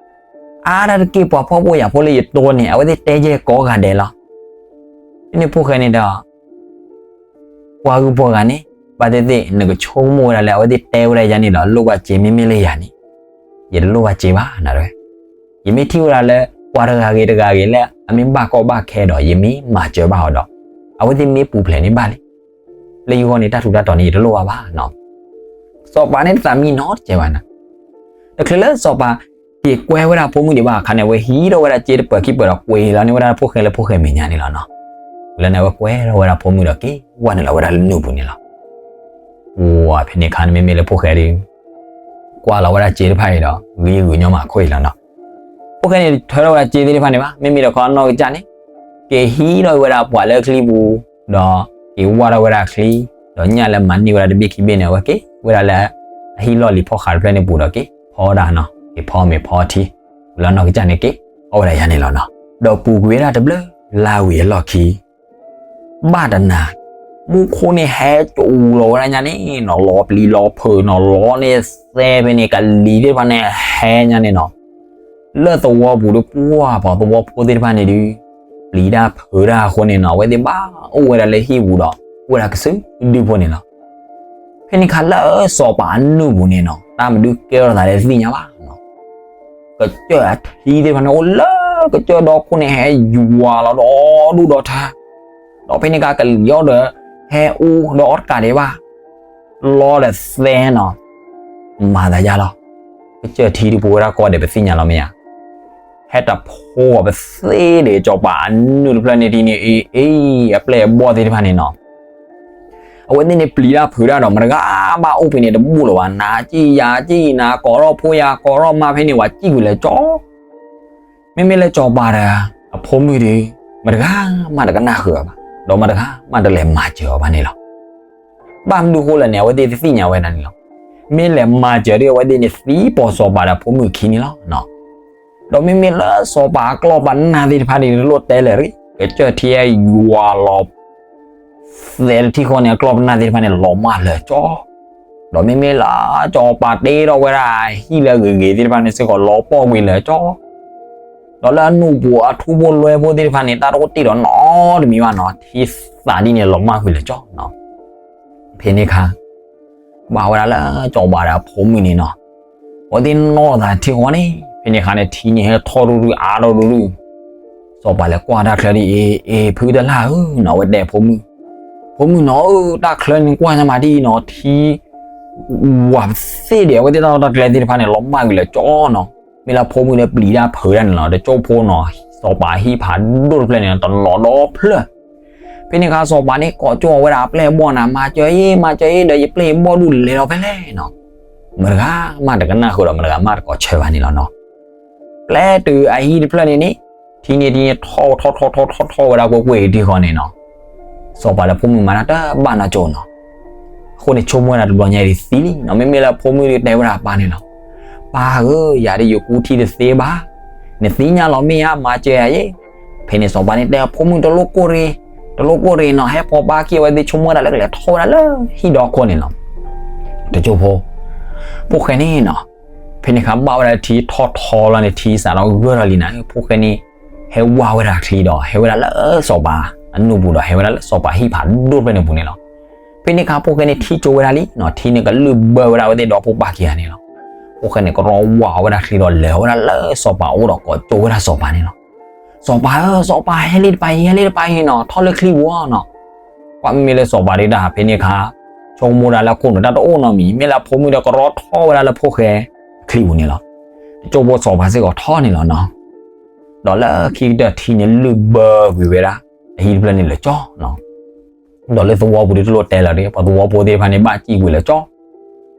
အါတက့ၢ်ပှၤဖှီၣ်ဖိယာ်ဖိလၢယတိန့ၣ် အဝဲသ့ၣ်တဲယဲၢ်ကိးဂၤဒဲးလီၤ. ဖဲန့ၣ်ဖိၣ်ဃဲန့ၣ်ဒီး ပှၤဂုၤပှၤဂၤန့ၣ် ဘၣ်သ့ၣ်သ့ၣ် နကဆိကမိၣ်ဝဲဒၣ်လၢ အဝဲသ့ၣ်တဲဝဲဒၣ်ယၤန့ၣ်ဒီး လိၣ်ဘၣ်စ့ မ့မ့ၢ်လၢယၤန့ၣ် ယတလိၣ်ဘၣ်စ့ဘၣ်နၤဝဲ. ယမ့ၢ်ထံၣ်ဝဲဒၣ်လၢ ပှၤတဂၤဂ့ၤတဂၤဂ့ၤလၢ အမ့ၢ်ဘၣ်ကီဘၣ်ခဲဒီး ယမ့ၢ်မၤစၢၤဘၣ်အီၤဒီး အဝဲသ့ၣ်မ့ၢ်ပူၤဖျဲးန့ၣ်ဘၣ်လံ. လၢယဂီၢ်န့ၣ် တၢ်ထူးတၢ်တီၤန့ၣ် ယတလိၣ်ဘၣ်ဘၣ်နီၤ. စီၤပၤန့ၣ်တသးမံနီတစဲးဘၣ်နီၤ. တချုးလၢစီၤပၤက့ၤကွဲဝဲဒၣ်ဖိမုၣ်ဒံးဘၣ်အခါန့ၣ် အဝဲဟံးထီၣ်ဝဲဒၣ်စ့တပၢၤခံပၢၤဒီး ကွံာ်လီၤန့ၢ်ဝဲဒၣ်ဖိၣ်ဃဲလၢဖိၣ်ဃဲမဲာ်ညါန့ၣ်လီၤနီၤ. ဝံၤလီၤန့ၣ် အဝဲကွဲထီၣ်ဝဲဒၣ်ဖိမုၣ်ဒီးက့ၤဝဲနုာ်လီၤဝဲဒၣ်လၢနူၢ်ပူၤန့ၣ်လီၤ. ဝၤ ဖဲန့ၣ်အခါန့ၣ် မ့မ့ၢ်လၢဖိၣ်ဃဲဒီး ကွၢ်လီၤဝဲဒၣ်စ့တဖၣ်အံၤဒီး ဂံၢ်ဂုာ်ညီမးခိၣ်အံၤလီၤနီၤ. ဖိၣ်ဃဲန့ၣ် ထၢထီၣ်ဝဲဒၣ်စ့သ့ၣ်တဖၣ်န့ၣ်ဘၣ်, မ့မ့ၢ်တခီအနီၢ်ကစၢ်န့ၣ် က့ၤဟံးထီၣ်ဝဲဒၣ်ပှၤလၢချံပူၤ, ဒီးက့ၤဝၢ်ထီၣ်ဝဲဒၣ်ချံ, ဒီးညၣ်လၢမၤန့ၢ်ဝဲဒၣ်တဘ့ၣ်ခံဘ့ၣ်န့ၣ် အဝဲက့ၤဝဲဒၣ်လၢ အဟံၣ်လီၢ်လံၤဖီဃးတဖျၢၣ်န့ၣ်ပူၤဒီးက့ၤဖီဒၣ်နီၤ, က့ၤဖီမ့ၤဖီထံ, ဝံၤလီၤနီၢ်ကစၢ်န့ၣ်က့ၤအီၣ်ဝဲဒၣ်ယါန့ၣ်လီၤနီၤ. ဒီးပူၤကွံာ်ဝဲဒၣ်တဘျုးလါဝံၤအလီၢ်ခံ ဘၣ်တနၤ မူခိၣ်န့ၣ်ဟဲစိာ်လီၤဝဲဒၣ်ညါန့ၣ်နီၤ, လီၤပျံၤလီၤဖုးနီၤ, လီၤန့ၢ်သဲဖဲန့ၣ် ကလံၤသ့ၣ်တဖၣ်န့ၣ်ဟဲညါန့ၣ်နီၤ. လၢသဝီပူၤဒီးပှၢ်ပှၤသဝီဖိသ့ၣ်တဖၣ်န့ၣ်ဒီး ပျံၤတၢ်ဖုးတၢ်အဃိန့ၣ်နီၤ, အဝဲသ့ၣ်ဘၣ်အိၣ်ဝဲဒၣ်လၢဟံၣ်ပူၤဒီး အိၣ်ဝဲဒၣ်ကစုဒုဖိန့ၣ်လီၤ. ဖဲန့ၣ်အခါလၢစီၤပၤအနူၢ်ပူၤန့ၣ်နီၤ တၢ်မနုၤကဲထီၣ်သးလဲၣ်တသ့ၣ်ညါဘၣ်နီၤ. ကစၢၢ်အထံသ့ၣ်တဖၣ်န့ၣ် အိၣ်လၢကစၢၢ်ဒီခိၣ်န့ၣ် ဟဲယွၤလီၤဒီဒူၣ်ဒီထၢ, ဒီးဖဲန့ၣ်အခါကလံၤအီၤဒီး ဟဲအူဒီးအီၣ်တကးဒံးဘၣ်, လီဒီးသဲနီၤ, မၤသးယါလီၤ. ကစၢၢ်ထံဒုးပဝဲဒၣ်ကီဒဲး ပသ့ၣ်ညါလီၤမ့ၢ်ဧါ, ဟဲတဖိးပသ့ဒီး စီၤပၤအနုာ်တဖျၢၣ်န့ၣ်ဒ်န့ၣ် အ့ၣ် အ့ၣ် အပျဲၢ်အဘီၣ်သ့ၣ်တဖၣ်န့ၣ်နီၤ အဝဲသ့ၣ်န့ၣ်ပျံၤတၢ်ဖုးတၢ်ဒီး မတဂၤဘၣ်အိၣ်ဖဲန့ၣ်တဘူၣ်လၢၤဘၣ်, နၤစံၣ်ယၤစံၣ် နၤကိးထီၣ်ဖိယၤကိးထီၣ်မါ ဖဲန့ၣ်ဝဲစံၣ်ကွံာ်လၢာ်ကၠီ. မ့မ့ၢ်လၢစီၤပၤဒီးအဖိမုၣ်ဒီး မတဂၤမးတကနၣ်ဃုာ်အီၤဘၣ်, ဒီးမတဂၤမးတလဲၤမၤစၢၤအီၤဘၣ်န့ၣ်လီၤ. ဘၣ်မနုၤဃိလဲၣ်န့ၣ် အဝဲသ့ၣ်တသ့ၣ်ညါဝဲဒၣ်န့ၣ်လီၤ. မ့ၢ်လဲၤမၤစၢၤဒီး အဝဲသ့ၣ်န့ၣ်သံပိာ်စီၤပၤဒီးအဖိမုၣ်ခံန့ၣ်လီၤ. ဒီးမ့မ့ၢ်လၢစီၤပၤအကျီၢ်ပနၢ်သ့ၣ်တဖၣ်န့ၣ် တလိၣ်တဲလၢၤရံၣ်, ကစၢၢ်ထံယွၤလီၤ သဲတထံၣ်ဃီန့ၣ် အကျီၢ်ပနၢ်သ့ၣ်တဖၣ်န့ၣ် လီၤမၢ်လၢာ်ကၠီ. ဒီးမ့မ့ၢ်လၢစီၤပၤတ့ထီၣ်ဝဲဒၣ်အဟံၣ်လၢအဂ့ၤဂ့ၤသ့ၣ်တဖၣ်န့ၣ်စ့ၢ်ကီး လီၤပှီၢ်ကွံာ်လၢာ်ကၠီ. ဒီးလၢအနူၢ်ပူၤအထူဖိလွဲဖိသ့ၣ်တဖၣ်န့ၣ် တၢ်တအိၣ်တ့ၢ်ဒီးနီတမံၤဘၣ်နီၤ, ထံသးဒ်န့ၣ် လီၤမၢ်ကွံာ်လၢာ်ကၠီနီၤ. ဖဲန့ၣ်အခါ ဘၣ်ဝဲဒၣ်လၢစီၤပၤဒီးအဖိမုၣ်န့ၣ်နီၤ, အဝဲသ့ၣ်နီၣ်သးထံဃီန့ၣ် ဖဲန့ၣ်အခါန့ၣ် ထံန့ၣ်ဟဲထီၣ်ဒူဒူ အါထီၣ်ဒူဒူ. စီၤပၤလဲၤကွၢ်တၢ်ချၢဒ်အံၤ, အ့ ဖုတလၢ်ဧၢနီၤ, အဝဲတဲဖိမုၣ်, ဖိမုၣ်နီၤဧၢ, တၢ်ချၢန့ၣ်ကွၢ်ညါမးဒ်အံၤနီၤ, ထံ ဝးပသ့ၣ်ဒီး အဝဲသ့ၣ်တၢ်လီၢ်တၢ်ကျဲသ့ၣ်တဖၣ်န့ၣ် လီၤမၢ်ကွံာ်လၢာ်ကၠီနီၤ. မ့ၢ်လၢဖိမုၣ်ဒီးပျံၤတၢ်ဖုးတၢ်န့ၣ်လီၤ. တကၠိဖိနီၤ, စီၤပၤဟံၣ်ဖးဒိၣ်တဖျၢၣ်န့ၣ် တလီၤဒီဖျၢၣ်. ဖဲန့ၣ်အခါစီၤပၤန့ၣ် ကိးကၠိဝဲဒၣ်အပျဲၢ်အဘီၣ်န့ၣ်, မၤစၢၤအ့ၣ်, မၤစၢၤအ့ၣ်, ဒီးယပျဲၢ်ယဘီၣ်ဒုးလဲၤလီၤဖဲလဲၣ်နီၤ. မတဂၤမးတကနၣ်ဃုာ်ဒီး မတဂၤမးတကိးဆၢဘၣ်န့ၣ်လီၤနီၤ. ပျဲတုၤအဟံၣ်တဖျၢၣ်န့ၣ်န့ၣ်, ထံန့ၣ်ထံန့ၣ်ထီၣ်ထီၣ်ထီၣ်ထီၣ်ထီၣ်ထီၣ်ဝဲဒၣ်ကွ့ၢ်ကွ့ၢ်ထံဃီန့ၣ်နီၤ. စီၤပၤဒီးဖိမုၣ်မၤတၢ်တဘၣ်နီတကၠိနီၤ. အဃိန့ၣ် ဆိကမိၣ်ဝဲဒၣ်တဘျီညါအံၤသံလံနီၤ. မ့မ့ၢ်လၢဖိမုၣ်ဒီးတဲဝဲဒၣ်အပၢ်န့ၣ်လီၤ. ပၢ်ဧၢ, ယၤဒ်ယကူထံတသ့ဘၣ်, နသ့ၣ်ညါလီၤမ့ၢ်ဧါ, မၤစၢၤယၤအ့ၣ်. ဖဲန့ၣ်စီၤပၤန့ၣ်တဲအဖိမုၣ်တလိၣ်ကိၢ်ရ့, တလိၣ်ကိၢ်ရ့နီၤ, ဟဲဖီပၢ်ခံ အဝဲသ့ၣ်ဆိကမိၣ်ဝဲဒၣ်လၢကလဲၤထီၣ်ဝဲဒၣ်လၢဟံၣ်ဒီခိၣ်န့ၣ်လီၤ. တကၠိဖိ, ဖိၣ်ဃဲန့ၣ်နီၤ, ဖဲန့ၣ်အခါဘၣ်ဝဲဒၣ်ထံထီၣ်ထီလီၤန့ၣ် ထံစးထီၣ်ဂၢၢ်ထီၣ်လံနၤ, ဖိၣ်ဃဲန့ၣ် ဟဲဝါဝဲဒၣ်ချံဒီး ဟဲဝဲဒၣ်လၢစီၤပၤအနူၢ်ပူၤဒီး ဟဲဝဲဒၣ်လၢစီၤပၤဟံၣ်ဖးဒိၣ်ဖျၢၣ်န့ၣ်ပူၤန့ၣ်လီၤ. ဖဲန့ၣ်အခါဖိၣ်ဃဲန့ၣ်ထံၣ်ကၠိဝဲဒၣ်လံနီၤ, ထံန့ၣ်ကလုၢ်ဘၢဝဲဒၣ်အဝဲသ့ၣ်ဒီဖိပၢ်ခံဂၤန့ၣ်လီၤ. ဖိၣ်ဃဲန့ၣ်ကရီဝါဝဲဒၣ်ချံဒီးလဲၤဝဲဒၣ်လၢစီၤပၤအိၣ်ဒီးကိးကၠိဝဲဒၣ်စီၤပၤန့ၣ်လီၤ. စီၤပၤဧၢ, စီၤပၤ, ဟဲလံတပၤအံၤ, ဟဲလံတပၤအံၤနီၤ, ထီၣ်လၢချံပူၤနီၤ. ကွၢ်မ့ၢ်လၢစီၤပၤဒုးတၢ်ဖဲန့ၣ်အခါ, ဆိကမိၣ်ဒၣ်လၢခိၣ်နူာ်တၢ်တအိၣ်နီတမံၤ, မ့ၢ်လၢဖိမုၣ်ဒီးကရီထီၣ်ဝဲဒၣ်လၢဖိၣ်ဃဲအချံပူၤန့ၣ်လီၤ. တကၠိဖိစီၤပၤစ့ၢ်ကီးထီၣ်န့ၣ်လီၤနီၤ. ဒီးလၢခံကတၢၢ်ထံန့ၣ်လုၢ်ဘၢကွံာ်ဝဲဒၣ် အဟံၣ်တဖျၢၣ်န့ၣ်လၢာ်ကၠီနီၤ. ဒီးလၢသဝီပူၤဒုးတလိၣ်တဲလၢၤဒီး ပှၤသဝီဖိသ့ၣ်တဖၣ်န့ၣ် ဘၣ်စံၣ်ကွံာ်လၢာ်ကၠီ,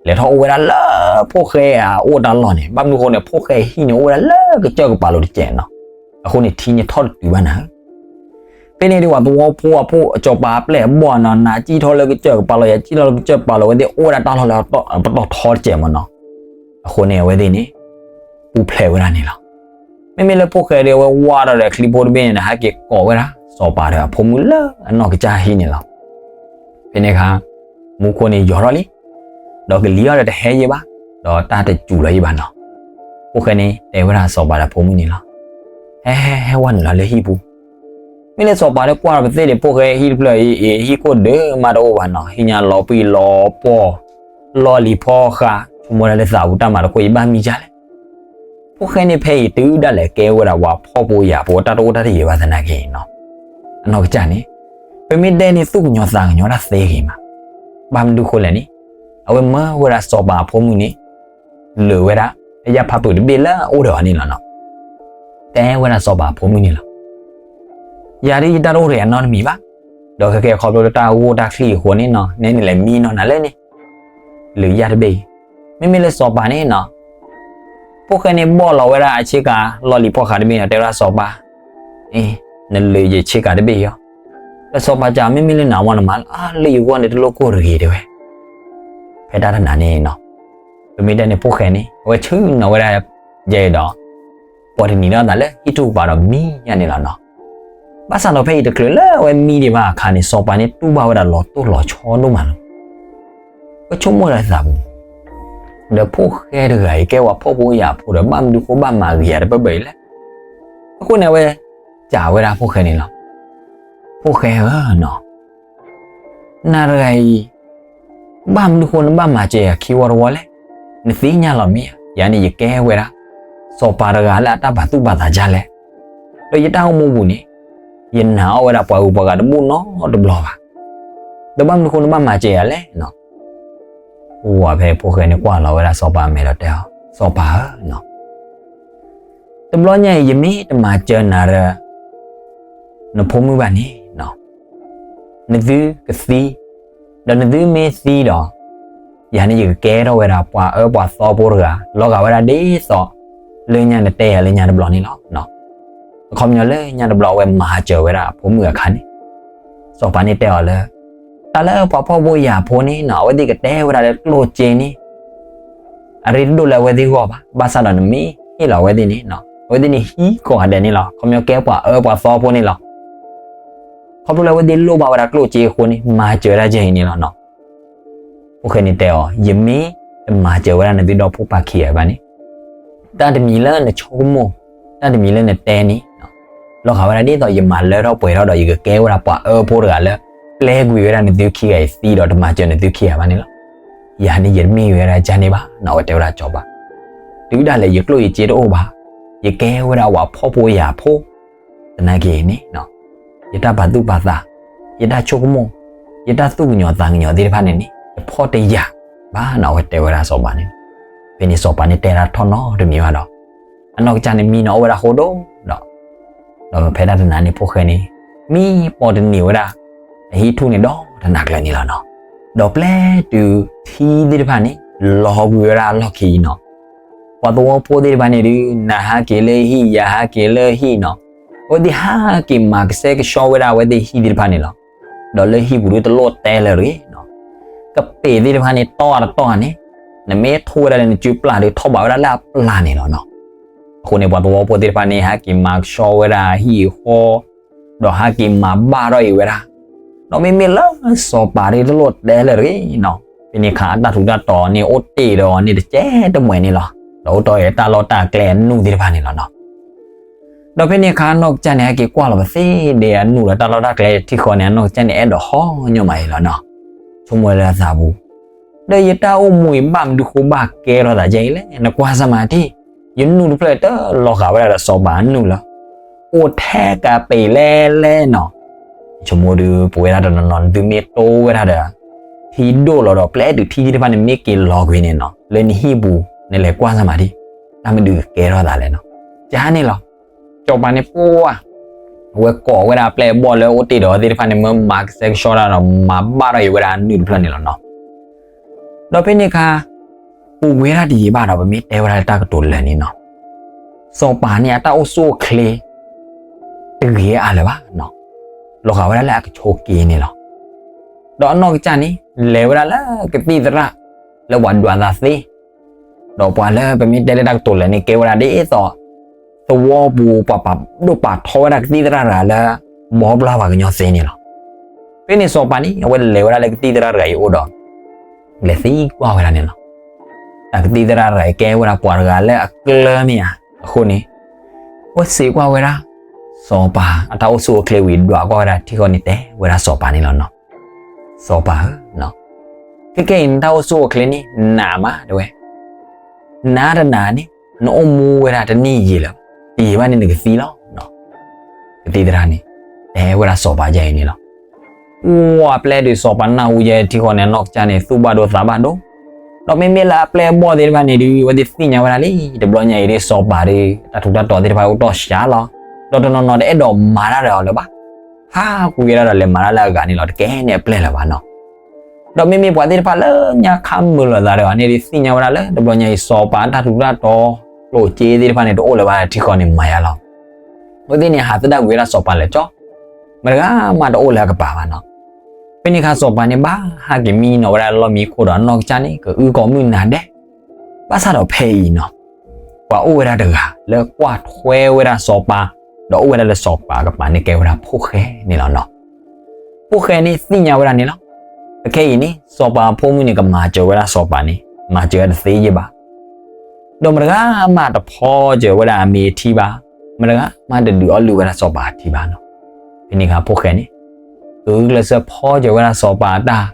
လဲၤထီၣ်အိၣ်ဝဲဒၣ်လၢဖိၣ်ဃဲအအိၣ်တၢ်လီၢ်န့ၣ်, ဘၣ်မနုၤအဃိန့ၣ် ဖိၣ်ဃဲအဟံၣ်န့ၣ်အိၣ်ဝဲဒၣ်လၢကစၢၢ်ကပၤလိၤတစဲးနီၤ. အဃိန့ၣ်ထံန့ၣ်ထီၣ်တတုၤဘၣ်နၤဧၢ. ဖဲန့ၣ်ဒုး ပှၤသဝီဖိအဖိစီၤပၤအပျဲၢ်အဘီၣ်နီၤ, နၤစံၣ်ထီၣ်လၢကစၢၢ်ကပၤလိၤ, ယၤစံၣ်ထီၣ်လၢကစၢၢ်ကပၤလိၤ, အဝဲသ့ၣ်အိၣ်ဝဲဒၣ်တၢ်လီၢ်လၢပတီၢ်ထီတစဲးမးနီၤ. အဃိန့ၣ် အဝဲသ့ၣ်န့ၣ် ပူၤဖျဲးဝဲဒၣ်န့ၣ်လီၤ. မ့မ့ၢ်လၢဖိၣ်ဃဲဒီးအဝဲဝါဒီးဒီးချံဖိတဘ့ၣ်န့ၣ်ဒီး ဟဲက့ၤကိးဝဲဒၣ်စီၤပၤဒီးအဖိမုၣ်လၢအနီၢ်ကစၢ်ဟံၣ်န့ၣ်လီၤ. ဖဲန့ၣ်အခါ မူခိၣ်န့ၣ်ယိာ်ထီၣ်လံ, ဒီးကလံၤအီၤဒီးတဟဲယံၤဘၣ်, ဒီးတၢ်တစူၤလီၤယံၤဘၣ်နီၤ. ဖိၣ်ဃဲန့ၣ် တဲဝဲဒၣ်စီၤပၤဒီးဖိမုၣ်န့ၣ်လီၤ. ဟဲ ဟဲ ဟဲဝဲနုာ်လီၤလၢဟံၣ်ပူၤ. မ့ၢ်လၢစီၤပၤဒီးကွၢ်ဒီးပသ့ၣ်ဒီး ဖိၣ်ဃဲဟံၣ်တဖျၢၣ်အံၤ ဟံၣ်ခိၣ်ဒုးမးတအိၣ်ဘၣ်နီၤ, ဟံၣ်ညါလီၤပှံၢ်လီၤပှီၢ်, လီၢ်လံၤဖီဃး, ဆိကမိၣ်ဒၣ်လၢသးပူၤတၢ်မၤတခီ ယဘၣ်မံကၢ်လဲၣ်. ဖိၣ်ဃဲန့ၣ်ဖဲအံၤတုၤဒၣ်လဲာ် ကဲဝဲဒၣ်ပှၤဖှီၣ်ဖိယာ်ဖိ တၢ်တအိၣ်တၢ်တယၢၤဘၣ်သနာ်က့နီၤ. အနီၢ်ကစၢ်န့ၣ် ပမ့ၢ်တဲန့ၣ် သူၣ်ကညီၤသးကညီၤတၢ်သ့ဂ့ၤမး. ဘၣ်မနုၤဃိလဲၣ်န့ၣ် အဝဲမၢဝဲဒၣ်စီၤပၤအဖိမုၣ်န့ၣ် လၢာ်ဝဲဒၣ် အယၣ်ဖးဖုးတဘ့ၣ်လၢအအိၣ်ဒီးအီၤန့ၣ်လီၤနီၤ. တဲဝဲဒၣ်စီၤပၤအဖိမုၣ်န့ၣ်လီၤ. ယၤဒ်ယတၢ်တအိၣ်တယၢၤနီတမံၤဘၣ်, ဒီးခဲကဲခီဖျိလၢတၢ်ဂိၢ်တၢ်ချံအဃိန့ၣ်နီၤ, နဲနုာ်လဲၤမံနီၤနၤလဲၣ်န့ၣ် လၢာ်ယၣ်တဘ့ၣ်အံၤ. မ့မ့ၢ်လၢစီၤပၤန့ၣ်နီၤ, ဖိၣ်ဃဲန့ၣ်ဘီၣ်လီၤဝဲဒၣ်အဆ့ကၤ လီၢ်လံၤဖီဃးတဘ့ၣ်န့ၣ် တဲဝဲဒၣ်စီၤပၤ, အ့ နလၢာ်ယဆ့ကၤတဘ့ၣ်အံၤလီၤ. ဒီးစီၤပၤစံး မ့မ့ၢ်လၢနၤမ့ၢ်နမၤလၢ လၢယဂီၢ်န့ၣ်တလိၣ်ကိၢ်တဂ့ၤတဲဝဲ. ဖဲတၢ်တနၤန့ၣ်နီၤ, ပမ့ၢ်တဲန့ၣ် ဖိၣ်ဃဲန့ၣ် အဝဲဆ့ၣ်နီၤဝဲဒၣ်ယဲဒီး ပှၤတနံၤဒီးအသးလၢဟံၣ်ထူၣ်ကပၤဒီးမံယါန့ၣ်လီၤနီၤ. ဘၣ်ဆၣ်ဒီးဖဲအံၤတချုးလၢအဝဲမံဒံးဘၣ်အခါန့ၣ် စီၤပၤန့ၣ် တူၢ်ဘၣ်ဝဲဒၣ်လီၤတိၢ်လီၤဆီဒိၣ်မးလီၤ. ဝဲဆိကမိၣ်လၢသးပူၤ, ဒီးဖိၣ်ဃဲတဂၤအံၤ ကဲဝဲဖှီၣ်ဖိယာ်ဖိဒီး ဘၣ်မနုၤဃိဘၣ်မၤဂ့ၤယၤတပၢၢ်ပၢၢ်အံၤလဲၣ်. အဃိန့ၣ် အဝဲစံးဝဲဒၣ်ဖိၣ်ဃဲန့ၣ်လီၤ. ဖိၣ်ဃဲဧၢနီၤ, နၤတဂၤအံၤ ဘၣ်မနုၤဃိနဘၣ်မၤစၢၤယၤခံဝီတဝီလဲၣ်. နသ့ၣ်ညါလီၤမ့ၢ်ဧါ, ယၤန့ၣ်ယကဲဝဲဒၣ် စီၤပၤတဂၤလၢအတၢ်ပာ်သူၣ်ပာ်သးဒ်လဲၣ်. ဒီးယတၢ်အိၣ်မူပူၤန့ၣ် ယနာ်အီၣ်ဝဲဒၣ်ပှၤဂုၤပှၤဂၤတဘူၣ်နီတဘျီဘၣ်. ဒီးဘၣ်မနုၤဃိနဘၣ်မၤစၢၤယၤလဲၣ်နီၤ. အိၣ်ဝဲဖဲဖိၣ်ဃဲန့ၣ်ကွၢ်လီၤဝဲဒၣ်စီၤပၤအမဲာ်ဒီးတဲအီၤ, စီၤပၤဧၢနီၤ, တဘျီညါအံၤ ယမ့ၢ်တမၤစၢၤနၤဒီး နဖိမုၣ်ဘၣ်န့ၣ်နီၤ, နသုကသံ, ဒီးနသုမ့ၢ်သံဒီး ယၤန့ၣ်ယကကဲထီၣ်ဝဲဒၣ်ပှၤအၢပှၤသီဖိတဂၤ လီၤဂာ်ဝဲဒၣ်ဒ်သိး လၢညါနတဲယၤလၢညါတဘျီန့ၣ်လီၤ. အခီပညီလၢညါတဘျီအဝဲမၤစၢၤဝဲဒၣ်အဖိမုၣ်အခါန့ၣ်, စီၤပၤန့ၣ်တဲအီၤလၢ တၢ်လၢပှၤဖှီၣ်ဖိယာ်ဖိန့ၣ်နီၤ အဝဲသ့ၣ်ကတဲဝဲဒၣ်လၢကျိၣ်စ့န့ၣ် အရ့တဒိၣ်လၢအဝဲသ့ၣ်ဂီၢ်ဘၣ်, ဘၣ်ဆၣ်ဒီးနမ့ၢ်ဟ့ၣ်လီၤအဝဲသ့ၣ်န့ၣ်နီၤ အဝဲသ့ၣ်န့ၣ်ဟံးကိးဂၤဒဲးန့ၣ်လီၤ. ခီပညီကဲပှၤအၢပှၤသီဖိန့ၣ်လီၤ. ခီဖျိလၢအဝဲသ့ၣ်လိၣ်ဘၣ်ဝဲဒၣ်ကျိၣ်စ့အဃိန့ၣ် မၤစၢၤဝဲဒၣ်ယဲအံၤန့ၣ်လီၤနီၤ. ဖိၣ်ဃဲန့ၣ်တဲအီၤ, ယမ့ၢ်တမၤစၢၤဝဲဒၣ်နသုဒီဖိပၢ်ခံဂၤဘၣ်န့ၣ်, တၢ်တမံၤလၢနဆိကမိၣ်, တၢ်တမံၤလၢနတဲန့ၣ် လီၤဂာ်ဝဲဒၣ်ဒ်သိးယမၤလၢထီၣ်ပှဲၤထီၣ်ဒီး ယကကဲဝဲဒၣ်ပှၤအၢဖိတဂၤလၢ ပျဲကွံာ်ဝဲဒၣ်နသုခံဂၤအံၤသံဒီးတမၤစၢၤနသုခံဂၤဘၣ်န့ၣ်လီၤ. ယၤန့ၣ်ယတမ့ၢ်ဝဲဒၣ်ကၢ်န့ၣ်ဘၣ်နီၤ, အဝဲတဲဝဲဒၣ်စီၤပၤ, တုၤဒၣ်လဲာ်ယကျိၣ်ယစ့တအိၣ်ဘၣ်, ယကဲဝဲဒၣ်ပှၤဖှီၣ်ဖိယာ်ဖိ သနာ်က့န့ၣ် ယတၢ်ပာ်သူၣ်ပာ်သး, ယတၢ်ဆိကမိၣ်, ယတၢ်သူၣ်ကညီၤသးကညီၤသ့ၣ်တဖၣ်န့ၣ်န့ၣ် ယဖှီၣ်တယာ်ဘၣ်နီၤ, အဝဲတဲဝဲဒၣ်စီၤပၤန့ၣ်. ဖဲန့ၣ်စီၤပၤန့ၣ်တဲတၢ်ထီၣ်နီတမံၤဘၣ်ဒီး အနီၢ်ကစၢ်န့ၣ်မံနီၤအိၣ်ဝဲဒၣ်ဃိဒိၣ်ဒီး ဒီးဖဲဒၣ်တနၤန့ၣ်ဖိၣ်ဃဲန့ၣ် မံပီတန့ၢ်ဝဲဒၣ် အဟံးထူၣ်န့ၣ်ဒီတနၤကျၢၤန့ၣ်လီၤနီၤ. ဒီးပျဲတုၤထံသ့ၣ်တဖၣ်န့ၣ် လီၤကွံာ်ဝဲဒၣ်အလီၢ်ခံအံၤနီၤ, ပှၤသဝီဖိသ့ၣ်တဖၣ်န့ၣ်ဒုး နဟးက့ၤလၢဟံၣ် ယၤဟးက့ၤလၢဟံၣ်နီၤ, အဝဲသ့ၣ်ဟးက့ၤမၤကဆှဲကဆှီဝဲဒၣ်အဝဲသ့ၣ်ဟံၣ်သ့ၣ်တဖၣ်န့ၣ်လီၤ. ဒီးလၢဟံၣ်ပူၤဒုးတလိၣ်တဲလၢၤတဂ့ၤနီၤ, ကပ့ၤသ့ၣ်တဖၣ်န့ၣ် တီၢ်အတတီၢ်န့ၣ် နမ့ၢ်ထိဝဲဒၣ်လၢနစုပျၢ်ဒုး ထီၣ်ဘးဝဲဒၣ်လၢအပျၢ်န့ၣ်လီၤနီၤ. အဃိန့ၣ် ပှၤသဝီဖိသ့ၣ်တဖၣ်န့ၣ် ဟဲက့ၤမၤကဆှီဝဲဒၣ်ဟံၣ်ဃီ ဒီးဟဲက့ၤမၤဘၣ်ထီၣ်အံၤဝဲဒၣ်, ဒီးမ့မ့ၢ်လၢစီၤပၤဒုးတလိၣ်တဲလၢၤတဂ့ၤနီၤ, ဖဲန့ၣ်အခါအတၢ်ထူးတၢ်တီၤန့ၣ်အိၣ်တ့ၢ်ဒီးန့ၣ်တကဲတမှဲၤန့ၣ်လီၤ. ဒီးအိၣ်တီၢ်အံၤတၢ်လီၢ်တၢ်ကျဲအနူၢ်သ့ၣ်တဖၣ်န့ၣ်လီၤနီၤ. ဒီးဖဲန့ၣ်အခါအနီၢ်ကစၢ်န့ၣ် ဟဲက့ၤကွၢ်လီၤပသ့ဒဲးအနူၢ်ဒီးတၢ်လီၢ်တၢ်ကျဲထံဃီန့ၣ် အနီၢ်ကစၢ်န့ၣ် အဲၣ်ဒိးဟီညီမးအံၤလီၤနီၤ. ဆိကမိၣ်ဝဲလၢအသးပူၤ, ဒီးယတၢ်အိၣ်မူအံၤ ဘၣ်မနုၤဃိဘၣ်ကဲထီၣ်သးဒ်အံၤလဲၣ်, နကွၢ်စၢ်မၤတံၢ်, ယနူၢ်တဖျၢၣ်တလီၤဂာ်ဝဲဒၣ်ဒီးစီၤပၤအနူၢ်လၢ အိၣ်ထဲကပ့ၤလဲၣ်လဲၣ်နီၤ. ယဆိကမိၣ်ဒုး ပဝဲဒၣ်တနီၤနီၤ နသုမ့ၢ်တိဝဲဒၣ်ဒီး ထံဒိၣ်လီၤဒီး ပျဲတုၤထံသ့ၣ်တဖၣ်န့ၣ်မ့ၢ်က့ၤလီၤကွံာ်န့ၣ်နီၤ, လၢနဟံၣ်ပူၤ နလဲၤကွၢ်စၢ်မၤတံၢ်, တၢ်မနုၤကကဲထီၣ်သးလဲၣ်နီၤ. ကန့ၣ်လီၤ. စီၤပၤန့ၣ်ပှၢ် အဝဲကိးဝဲဒၣ်အပျဲၢ်အဘီၣ်လၢအိၣ်တ့ၢ်ဒီးအဝဲသ့ၣ်တဖၣ်န့ၣ် မၢမၤကဆှဲကဆှီတၢ်ဒီး မၤဘၣ်ထီၣ်အံၤဝဲဒၣ်အနူၢ်တဖျၢၣ်န့ၣ်လီၤနီၤ. ဒီးဖဲန့ၣ်အခါ ပူၤကွံာ်ဝဲဒၣ်တယံာ်ဘၣ်ဒီး ပမ့ၢ်တဲဝဲဒၣ်လၢတၢ်ကတိၤလၢာ်န့ၣ်နီၤ, စီၤပၤန့ၣ် အတၢ်အိၣ်ဆူၣ်အိၣ်ချ့ တဂ့ၤအါလၢၤဘၣ်နီၤ, လီၤဂာ်ဝဲဒၣ်လၢအကဆိးက့န့ၣ်လီၤ. ဒီးအနီၢ်ကစၢ်န့ၣ် လဲၤဝဲဒၣ်လၢကသံၣ်သရၣ် လၢပှၤဒွးသးသ့ ဒီးပှၤလၢပမ့ၢ်တဲလၢတၢ်ကတိၤလၢာ်န့ၣ် ကဲဝဲဒၣ်ဒ်သိး သဝီပူၤ ပှၤပာ်ဒိၣ်ပာ်ထီဝဲဒၣ်ကသံၣ်သရၣ်တဂၤလၢ ဘီပျၢ်ပှၤကညီသ့န့ၣ်လီၤ. ဖဲန့ၣ်စီၤပၤန့ၣ် အဝဲလဲၤဝဲဒၣ်လၢကသံၣ်သရၣ်တဂၤအံၤအိၣ်ဒီး လဲၤသံကွၢ်ဝဲဒၣ်န့ၣ်လီၤ. တၢ်ကသံၣ်သရၣ်တဂၤအံၤကဲဝဲဒၣ်ပှၤတဂၤလၢအကျၢၤမ့ၢ်ဧါ, အဃိန့ၣ် အဝဲစံးကွၢ်ဝဲဒၣ် စီၤပၤအတၢ်အိၣ်ဆူၣ်အိၣ်ချ့ဝံၤ ဒွးကွၢ်ဝဲဒၣ်ထံဃီန့ၣ် တဲဝဲဒၣ်စီၤပၤန့ၣ်လီၤနီၤ. စီၤပၤဧၢ, ခဲကနံၣ်အံၤနတၢ်အိၣ်ဆူၣ်အိၣ်ချ့န့ၣ် နးမးတဲဝဲ, နးတနးန့ၣ် နအိၣ်မူဝဲဒၣ်တနံၣ်ယံာ်လၢၤ, တယံာ်ဘၣ်န့ၣ်နကသံလီၤ. ကသံၣ်သရၣ်န့ၣ် တဲဝဲဒၣ်စီၤပၤယဲအံၤန့ၣ်လီၤ. ပှၢ်ပျဲတုၤစီၤပၤနၢ်ဟူယဲထံဃီန့ၣ် အနီၢ်ကစၢ်န့ၣ် သူၣ်ဘၣ်ဒိသးဘၣ်ဒိ, ဒီးမ့မ့ၢ်လၢအပျဲၢ်အဘီၣ်သ့ၣ်တဖၣ်န့ၣ်ဒုး အဝဲသ့ၣ်သ့ၣ်ညါဝဲဒၣ်လံ တဘျီညါအံၤဒ်စီၤပၤဒုး တၢ်ထူးတၢ်တီၤသ့ၣ်တဖၣ်အိၣ်တီၢ်စှၤလီၤ. ဒီးတနီၤနီၤတအဲၣ်ဒိးမၤတၢ်ဒီးအီၤလၢၤဘၣ်. ဟးကွံာ်ဝဲဒၣ်ဒီးလဲၤမၤတၢ်လၢအဂၤန့ၣ်လီၤ. တကဲန့ၣ်အပျဲၢ်လၢၤဘၣ်နီၤ. ဒီးမ့မ့ၢ်ပှၤသ့ၣ်တဖၣ်လၢညါခါမုာ်လိာ်သးတဂၤန့ၣ်ဒုး သ့ၣ်ညါဝဲဒၣ်လၢတဘျီညါအံၤ စီၤပၤတၢ်ထူးတၢ်တီၤ ကျိၣ်စ့သ့ၣ်တဖၣ်န့ၣ် တအိၣ်လၢၤဘၣ်ထံဃီန့ၣ် မၤယါလီၤ. အဝဲသ့ၣ်န့ၣ် ဟးသဒၣ်ကွံာ်ဝဲဒၣ်စီၤပၤလၢာ်ကၠီ, မတၤဂၤမးတအိၣ်လၢအကပၤဘၣ်နီၤ. ဖဲန့ၣ်အခါစီၤပၤန့ၣ် ဘၣ်ဟးက့ၤမံနီၤဝဲဒၣ်လၢလီၢ်မံခိၣ်ဒီး အနီၢ်ကစၢ်န့ၣ် ကအုၣ်ကီၤမုၢ်နၤဒဲး, ဘၣ်ဆၣ်ဒီးဖဲအံၤနီၤ ပှၤအိၣ်ဝဲဒၣ်တဂၤလၢကွၢ်ထွဲဝဲဒၣ်စီၤပၤ, ဒီးအိၣ်ဝဲဒၣ်လၢစီၤပၤအကပၤန့ၣ် ကဲဝဲဒၣ်ဖိၣ်ဃဲန့ၣ်လီၤနီၤ. ဖိၣ်ဃဲန့ၣ်သ့ၣ်ညါဝဲဒၣ်န့ၣ်လီၤ. အခဲအံၤန့ၣ် စီၤပၤအဖိမုၣ်န့ၣ် ကမၤစၢၤဝဲဒၣ်စီၤပၤန့ၣ် မၤစၢၤဝဲတသ့ယဲၢ်ဘၣ်. ဒီးမတၤဂၤမးတဖီစၢၤဝဲဒၣ်အမ့ၢ်အထံဘၣ်, မတၤဂၤမးတဒုးအီၣ်လုၢ်ဝဲဒၣ်စီၤပၤအထံဘၣ်နီၤ. ဖဲန့ၣ်အခါဖိၣ်ဃဲန့ၣ် ကဂုာ်ကျဲးစၢးဖီစၢၤဝဲဒၣ်စီၤပၤအတၢ်,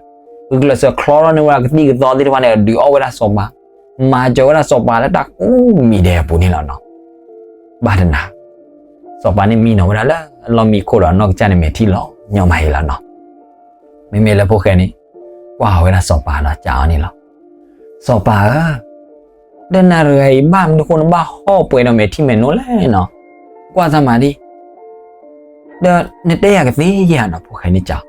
ဂုာ်ကျဲးစၢးချီထီၣ်န့ၢ်ဝဲဒၣ်ကသံၣ်ကသီသ့ၣ်တဖၣ်န့ၣ် ဒုးအီၣ်ဝဲဒၣ်စီၤပၤ, မၤစၢၤဝဲဒၣ်စီၤပၤလၢတၢ်ကိးမံၤဒဲးအပူၤန့ၣ်လီၤနီၤ. ဘၣ်တနၤ စီၤပၤန့ၣ်မံနီၤဝဲဒၣ်လၢအလီၢ်မံခိၣ်ဒီး အနီၢ်ကစၢ်န့ၣ်မဲာ်ထံလီၤညီမးအံၤလီၤနီၤ. မ့မ့ၢ်လၢဖိၣ်ဃဲန့ၣ် ကွၢ်ဝဲဒၣ်စီၤပၤဒီးစံးအီၤန့ၣ်လီၤ. စီၤပၤဧၢ, ဒီးနၤတဂၤအံၤ ဘၣ်မနုၤဃိနဘၣ်ဟီၣ်ပှဲၤဒီးမဲာ်ထံမဲာ်နိလၢနီၤ, ကွၢ်သးမၤဒံး, ဒီးနတဲယၤကသ့ဧါနီၤ, ဖိၣ်ဃဲန့ၣ်စံး.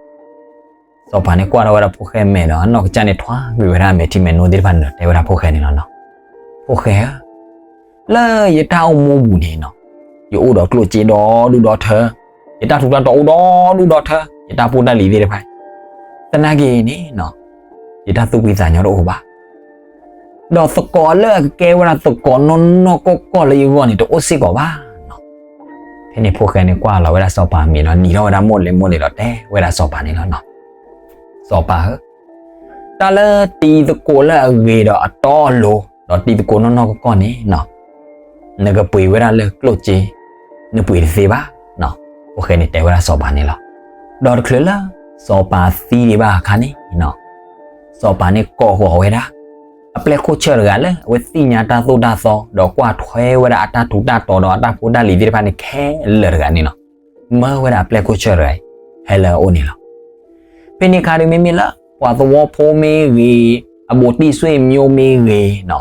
စီၤပၤန့ၣ်ကွၢ်ထီၣ်ဝဲဒၣ်ဖိၣ်ဃဲမဲာ်ဒီး အနီၢ်ကစၢ်န့ၣ်ထွါကွံာ်ဝဲဒၣ်အမဲာ်ထံမဲာ်နိသ့ၣ်တဖၣ်န့ၣ်ဒီး တဲဝဲဒၣ်ဖိၣ်ဃဲန့ၣ်လီၤနီၤ. ဖိၣ်ဃဲဧၢ, လၢယတၢ်အိၣ်မူပူၤန့ၣ်နီၤ, ယအိၣ်ဒီးကျိၣ်စ့ဒီဒူၣ်ဒီထၢ, ယတၢ်ထူးတၢ်တီၤအိၣ်ဒီဒူၣ်ဒီထၢ, ယတၢ်ဖိတၢ်လံၤသ့ၣ်တဖၣ်, သနာ်က့န့ၣ်နီၤ, ယတၢ်သူၣ်ဖှံသးညီတအိၣ်ဘၣ်. ဒီးသကိးလၢအကကဲဝဲဒၣ်သကိးနီၢ်နီၢ်ကီၢ်ကီၢ်လၢယဂီၢ်န့ၣ် တအိၣ်စ့ၢ်ကီးဘၣ်နီၤ. ဖဲန့ၣ်ဖိၣ်ဃဲန့ၣ်ကွၢ်လီၤဝဲဒၣ်စီၤပၤအမဲာ်ဒီး နံၤထီၣ်ဝဲဒၣ်မိၢ်လ့ၤမိၢ်လ့ၤဒီးတဲဝဲဒၣ်စီၤပၤန့ၣ်လီၤနီၤ. စီၤပၤဧၢ, တၢ်လၢတံၤသကိးလၢအဂ့ၤဒီးအတီအလိၤ, ဒီးတံၤသကိးနီၢ်နီၢ်ကီၢ်ကီၢ်န့ၣ်နီၤ, နကပှ့ၤဝဲဒၣ်လၢကျိၣ်စ့, နပှ့ၤတသ့ဘၣ်နီၤ. ဖိၣ်ဃဲန့ၣ်တဲဝဲဒၣ်စီၤပၤန့ၣ်လီၤ. ဒီးတချုးလၢစီၤပၤသံဒံးဘၣ်အခါန့ၣ်နီၤ, စီၤပၤန့ၣ်ကိးဃီၤဝဲဒၣ် အပျဲၢ်ခိၣ်ဆၢၣ်တဂၤလၢအဝဲသ့ၣ်ညါတၢ်သိၣ်တၢ်သီ ဒီးကွၢ်ထွဲဝဲဒၣ်အတၢ်ထူးတၢ်တီၤဒီးအတၢ်ဖိတၢ်လံၤသ့ၣ်တဖၣ်န့ၣ်ခဲလၢာ်တဂၤန့ၣ်လီၤ. မၢဝဲဒၣ်အပျဲၢ်ခိၣ်ဆၢၣ်တဂၤအံၤ ဟဲလၢအအိၣ်န့ၣ်လီၤ. ဖဲန့ၣ်အခါဒီး မ့မ့ၢ်လၢပှၤသဝီဖိမ့ၢ်ဂ့ၤ, အဘူးတံၢ်ဆွေမျိုးမ့ၢ်ဂ့ၤနီၤ,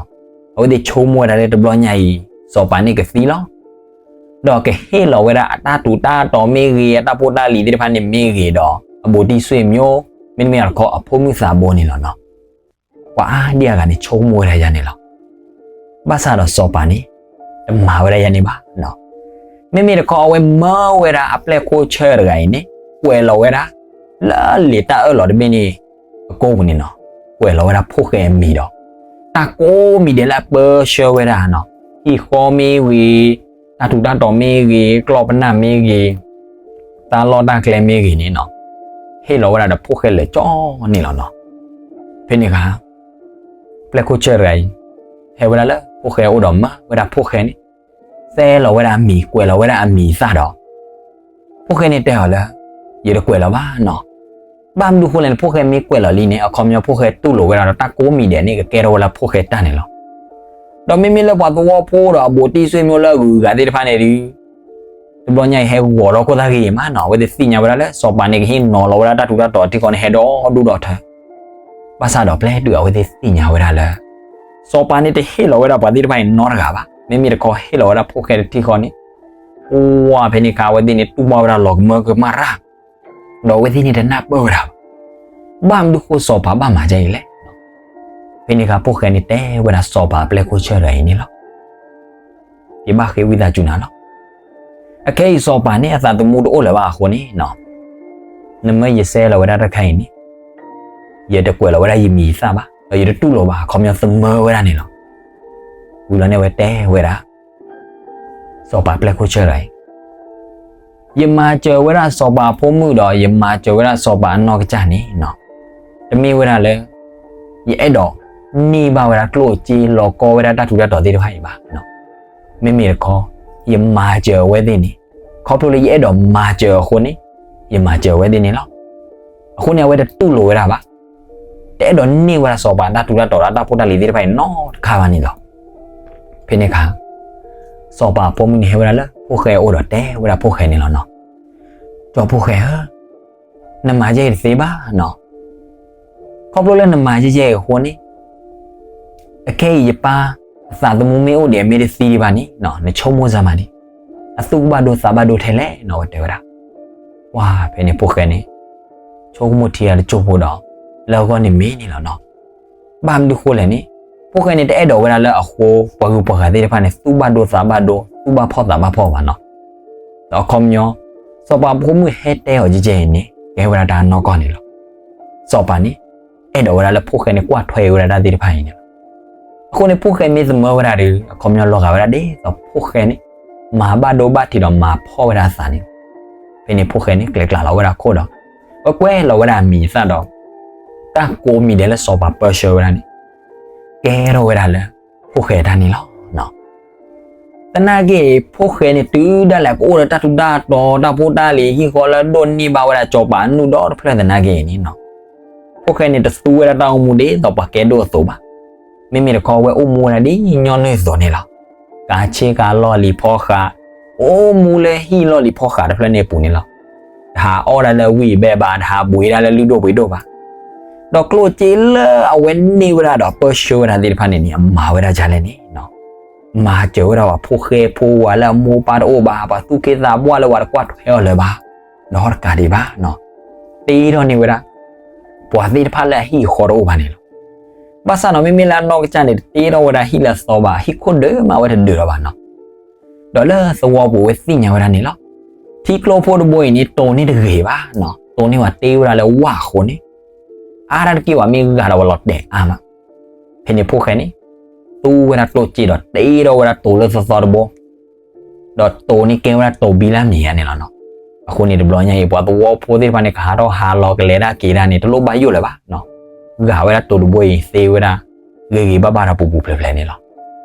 အဝဲသ့ၣ်ဆိကမိၣ်ဝဲဒၣ်လၢတဘျီညါအံၤ စီၤပၤန့ၣ်ကသံလီၤ. ဒီးကဟ့ၣ်လီၤဝဲဒၣ်အတၢ်ထူးတၢ်တီၤမ့ၢ်ဂ့ၤ, အတၢ်ဖိတၢ်လံၤသ့ၣ်တဖၣ်န့ၣ်မ့ၢ်ဂ့ၤဒီး အဘူးတံၢ်ဆွေမျိုး, မ့တမ့ၢ်တခီအဖိမုၣ်သးဘိန့ၣ်လီၤနီၤ. ပှၤအါဒံအါဂၤန့ၣ်ဆိကမိၣ်ဝဲဒၣ်ယၤန့ၣ်လီၤ. ဘၣ်ဆၣ်ဒီးစီၤပၤန့ၣ် တမၤဝဲဒၣ်ယၤန့ၣ်ဘၣ်နီၤ. မ့မ့ၢ်တခီအဝဲမၢဝဲဒၣ်အပျဲၢ်ခိၣ်ဆၢၣ်တဂၤအံၤန့ၣ် ကွဲးလီၤဝဲဒၣ် လၢလံာ်တၢ်အၢၣ်လီၤတဘ့ၣ်န့ၣ်အကိပူၤန့ၣ်နီၤ, ကွဲးလီၤဝဲဒၣ်ဖိၣ်ဃဲအမံၤဒီး တၢ်ကိးမံၤဒဲးလၢအပၢဆှၢဝဲဒၣ်နီၤ, ဟံၣ်ဃီမ့ၢ်ဂ့ၤ, တၢ်ထူးတၢ်တီၤမ့ၢ်ဂ့ၤ, ကျီၢ်ပနၢ်မ့ၢ်ဂ့ၤ, တၢ်လီၢ်တၢ်ကျဲမ့ၢ်ဂ့ၤန့ၣ်နီၤ, ဟ့ၣ်လီၤဝဲဒၣ်ဒီးဖိၣ်ဃဲလၢာ်ကၠီန့ၣ်လီၤနီၤ. ဖဲန့ၣ်အခါ ပျဲၢ်ခိၣ်ဆၢၣ်တဂၤအံၤ ဟဲဝဲဒၣ်လၢဖိၣ်ဃဲအအိၣ်ဒီးမၢဝဲဒၣ်ဖိၣ်ဃဲန့ၣ်, စဲလီၤဝဲဒၣ်အမံၤ, ကွဲးလီၤဝဲဒၣ်အမံၤအသၣ်ဒီး ဖိၣ်ဃဲန့ၣ်တဲအီၤလၢ ယတကွဲးလီၤဘၣ်နီၤ. ဘၣ်မနုၤဃိလဲၣ်န့ၣ် ဖိၣ်ဃဲမ့ၢ်ကွဲးလီၤလံန့ၣ် အခီပညီဖိၣ်ဃဲတူၢ်လိာ်ဝဲဒၣ်ဒီးတၢ်ကိးမံၤဒဲးန့ၣ် ကကဲထီၣ်ဝဲလၢဖိၣ်ဃဲတၢ်န့ၣ်လီၤ. ဒီးမ့မ့ၢ်လၢပှၤသဝီဖိဒီးအဘူးတံၢ်ဆွေမျိုးလၢအဂုၤအဂၤသ့ၣ်တဖၣ်န့ၣ်ဒီး တဘျီညါအံၤဟဲဂီၤထီၣ်ခိၣ်သၣ်ဂ့ၤမးနီၤ, အဝဲသ့ၣ်သ့ၣ်ညါဝဲဒၣ်လၢ စီၤပၤန့ၣ် ကဟ့ၣ်နီၤလီၤဝဲဒၣ်တၢ်ထူးတၢ်တီၤတထံဃီန့ၣ် ဟဲဒီဒူၣ်ဒီထၢ. ဘၣ်ဆၣ်ဒီးပျဲတုၤအဝဲသ့ၣ်သ့ၣ်ညါဝဲဒၣ်လၢ စီၤပၤန့ၣ်တဟ့ၣ်လီၤဝဲဒၣ်ပှၤသ့ၣ်တဖၣ်အံၤနီတဂၤဘၣ်, မ့မ့ၢ်တခီဟ့ၣ်လီၤဝဲဒၣ်ဖိၣ်ဃဲတထံဃီန့ၣ်, ပှၤဖဲန့ၣ်အခါ အဝဲသ့ၣ်န့ၣ်တူၢ်ဘၣ်ဝဲဒၣ်လီၤကမၢကမၣ်ရၣ်, ဒီးအဝဲသ့ၣ်န့ၣ်တနၢ်ပၢၢ်ဝဲဒၣ်ဘၣ်, ဘၣ်မနုၤဃိစီၤပၤဘၣ်မၤဒ်အံၤလဲၣ်. ဖဲန့ၣ်အခါဖိၣ်ဃဲန့ၣ်တဲဝဲဒၣ်စီၤပၤအပျဲၢ်ခိၣ်ဆၢၣ်တဂၤအံၤန့ၣ်လီၤ. ယဘၣ်ဃ့ဝံသးစူၤနၤလီၤ. အခဲအံၤစီၤပၤန့ၣ် အသးသမူတအိၣ်လၢၤဘၣ်အဃိန့ၣ်, နမၢယစဲလီၤဝဲဒၣ်တၢ်တခါအံၤန့ၣ်, ယတကွဲးလီၤဝဲဒၣ်ယမံၤယသၣ်ဘၣ်, ဒီးယတတူၢ်လိာ်ဘၣ်, အခီပညီသမၢဝဲဒၣ်န့ၣ်လီၤ. ဝံၤလီၤန့ၣ်အဝဲတဲဝဲဒၣ် စီၤပၤအပျဲၢ်ခိၣ်ဆၢၣ်တဂၤအံၤ, ယမၤစၢၤဝဲဒၣ်စီၤပၤအဖိမုၣ်ဒီး ယမၤစၢၤဝဲဒၣ်စီၤပၤအနီၢ်ကစၢ်န့ၣ်, တမ့ၢ်ဝဲဒၣ်လၢ ယအဲၣ်ဒိးန့ၢ်ဘၣ်ဝဲဒၣ်ကျိၣ်စ့လီၤကီဝဲဒၣ်တၢ်ထူးတၢ်တီၤသ့ၣ်တဖၣ်အံၤဘၣ်. မ့မ့ၢ်တခီ ယမၤစၢၤအဝဲသ့ၣ်န့ၣ်, ခီဖျိလၢယအဲၣ်ဒိးမၤစၢၤအဃိန့ၣ်, ယမၤစၢၤအဝဲသ့ၣ်န့ၣ်လီၤ. အဃိန့ၣ် အဝဲတတူၢ်လိာ်ဝဲဒၣ်ဘၣ်, တအဲၣ်ဒိးန့ၢ်ဝဲဒၣ်စီၤပၤတၢ်ထူးတၢ်တီၤဒီးတၢ်ဖိတၢ်လံၤသ့ၣ်တဖၣ်အံၤနီတခါဘၣ်န့ၣ်လီၤ. ဖဲန့ၣ်အခါ စီၤပၤအဖိမုၣ်န့ၣ်ဟဲဝဲဒၣ်လၢဖိၣ်ဃဲအအိၣ်ဒီးတဲဝဲဒၣ်ဖိၣ်ဃဲန့ၣ်လီၤနီၤ. ကၠီဖိၣ်ဃဲဧၢ, နမၤယဲအံၤတသ့ဘၣ်နီၤ. ခီဖျိလၢနမၤယဲယဲအံၤအဃိန့ၣ်, အခဲအံၤယပၢ်အသးသမူမ့ၢ်အိၣ်ဒံး အမ့ၢ်တသံဒံးဘၣ်န့ၣ်, နဆိကမိၣ်စၢ်မးဒံး, အသူၣ်ကဘၣ်ဒိသးဘၣ်ဒိထဲလဲၣ်နီၤ ဝဲတဲဝဲဒၣ်. ပှၤဖဲန့ၣ်ဖိၣ်ဃဲန့ၣ် ဆိကမိၣ်ထံဂၤတစိၢ်ဖိဒီး လၢအဂီၢ်န့ၣ်မ့ၢ်န့ၣ်လီၤနီၤ. ဘၣ်မနုၤဃိလဲၣ်န့ၣ်, ဖိၣ်ဃဲန့ၣ်တအဲၣ်ဒိးဝဲဒၣ်လၢအဃိ ပှၤဂုၤပှၤဂၤသ့ၣ်တဖၣ်န့ၣ် သူၣ်ဘၣ်ဒိသးဘၣ်ဒိ သူၣ်ဘၣ်ဖှီၣ်သးဘၣ်ဖှီၣ်ဘၣ်နီၤ. ဒီးအခီပညီ စီၤပၤဖိမုၣ်ဟဲတဲအီၤယဲယဲအံၤန့ၣ် ကဲဝဲဒၣ်တၢ်နီၢ်ကီၢ်န့ၣ်လီၤ. စီၤပၤန့ၣ် အဲၣ်ဒိးဝဲဒၣ်လၢဖိၣ်ဃဲန့ၣ် ကွၢ်ထွဲဝဲဒၣ်တၢ်သ့ၣ်တဖၣ်အံၤန့ၣ်လီၤ. အဃိန့ၣ် ဖိၣ်ဃဲမ့ၢ်သမၢဝဲဒၣ်ဒီး အခီပညီလီၤဂာ်ဝဲဒၣ်ဒ်သိးဖိၣ်ဃဲန့ၣ် မၤဘၣ်ဒိဘၣ်ထံးဒီးမၤဖှီၣ်ဝဲဒၣ်အသးန့ၣ်လီၤ. ဖဲန့ၣ်ဖိၣ်ဃဲန့ၣ် ကျဲၤကျါလီၤဝဲဒၣ်ခိၣ်ဒီး ဝဲကွဲးလီၤဝဲဒၣ်အမံၤအသၣ်ဒီး တၢ်ကိးမံၤဒဲးလၢစီၤပၤပၢဆှၢဝဲဒၣ်န့ၣ် ကဲထီၣ်ဝဲဒၣ်လၢ ဖိၣ်ဃဲတၢ်န့ၣ်လီၤ. သနာ်က့ ဖိၣ်ဃဲန့ၣ် တုၤဒၣ်လဲာ်ကအိၣ်ဒီးတၢ်ထူးတၢ်တီၤ တၢ်ဖိတၢ်လံၤ ဟံၣ်ဃီလၢဒိၣ်န့ၢ်ဘၣ်ဝဲဒၣ်စီၤပၤအနုာ်ဒီတဖျၢၣ်သနာ်က့န့ၣ်နီၤ, ဖိၣ်ဃဲန့ၣ် တသူဝဲဒၣ်တၢ်အိၣ်မူဒ်သိးပှၤကဲဒိၣ်အသိးဘၣ်. မ့မ့ၢ်တခီဝဲအိၣ်မူဝဲဒၣ်ဒ်ညီနုၢ်အသိးန့ၣ်လီၤ. ကးဆ့ကၤလီၢ်လံၤဖီဃး, အိၣ်မူလၢဟံၣ်လီၢ်လံၤဖီဃးတဖျၢၣ်န့ၣ်အပူၤန့ၣ်လီၤ. တဟးအီၣ်ဒၣ်လၢဝံၣ်ဘဲဘၣ်, တဟးဘှံးဒၣ်လၢလုၢ်ဒိၣ်ပှ့ၤဒိၣ်ဘၣ်. ဒီးကျိၣ်စ့လၢအဝဲန့ၢ်ဝဲဒၣ်ဒီးပၢဆှၢဝဲဒၣ်သ့ၣ်တဖၣ်န့ၣ်န့ၣ် အမၤဝဲဒၣ်ဒ်လဲၣ်န့ၣ် မၤစၢၤဝဲဒၣ်ပှၤဖိၣ်ဃဲဖိဝၤလၢအမိၢ်ပၢ်တအိၣ်ဘၣ်, ပှၤသူၣ်က့သးပှၢ်လၢပှၤတကွၢ်ထွဲအီၤလၢၤဘၣ်, ဒီးတကးဒံးဘၣ်, တ့ထီၣ်န့ၢ်ဝဲဒၣ် ပှၤသ့ၣ်တဖၣ်လၢအဟံၣ်အဃီတအိၣ်ဘၣ်န့ၣ်လီၤ. ဘၣ်ဆၣ်ဒီးမ့မ့ၢ်လၢအနီၢ်ကစၢ်န့ၣ် တတ့ထီၣ်ဝဲဒၣ်ဟံၣ်လၢအသီဘၣ်, ဟံၣ်ခိၣ်ဒၢမးဝဲတဒၢးလီၤဘၣ်နီၤ. ဒီးလၢသဝီပူၤဝဲသ့ၣ်ညါဝဲဒၣ်န့ၣ်လီၤ. ထံကျိဖိတဘိအံၤန့ၣ် တိၤန့ၢ်တဂ့ၤဘၣ်နီၤ, တိၤန့ၢ်ဝဲတ့ဝဲဒၣ်လၢဝၣ်အဃိန့ၣ် အါတက့ၢ်ဝဲမ့ၢ်ဂၤဒီးဝဲလီၤတဲာ်အါမး. ဖဲန့ၣ်ဖိၣ်ဃဲန့ၣ် သူဝဲဒၣ်ကျိၣ်စ့ဒီး တ့ထီၣ်ဝဲဒၣ်တိၤလၢသီသီတဘိ, ဒီးတိၤန့ၣ်ကဲဝဲဒၣ်တိၤဘံလၢမံၤဧါန့ၣ်လီၤနီၤ. အဃိန့ၣ်တဘျီညါအံၤ ပှၤသဝီဖိသ့ၣ်တဖၣ်န့ၣ် ကဟးထီၣ်ဟးလီၤကလဲၤဒၣ်က့ၤဒၣ်န့ၣ် တလိၣ်ဘၣ်ယိၣ်လၢၤဘၣ်နီၤ. ဂာ်ဝဲဒၣ်တိၤတဘိအံၤ သ့ဝဲဒၣ် ဂ့ၤဂ့ၤဘၣ်ဘၣ်ဒီးပူၤပူၤဖျဲးဖျဲးန့ၣ်လီၤ.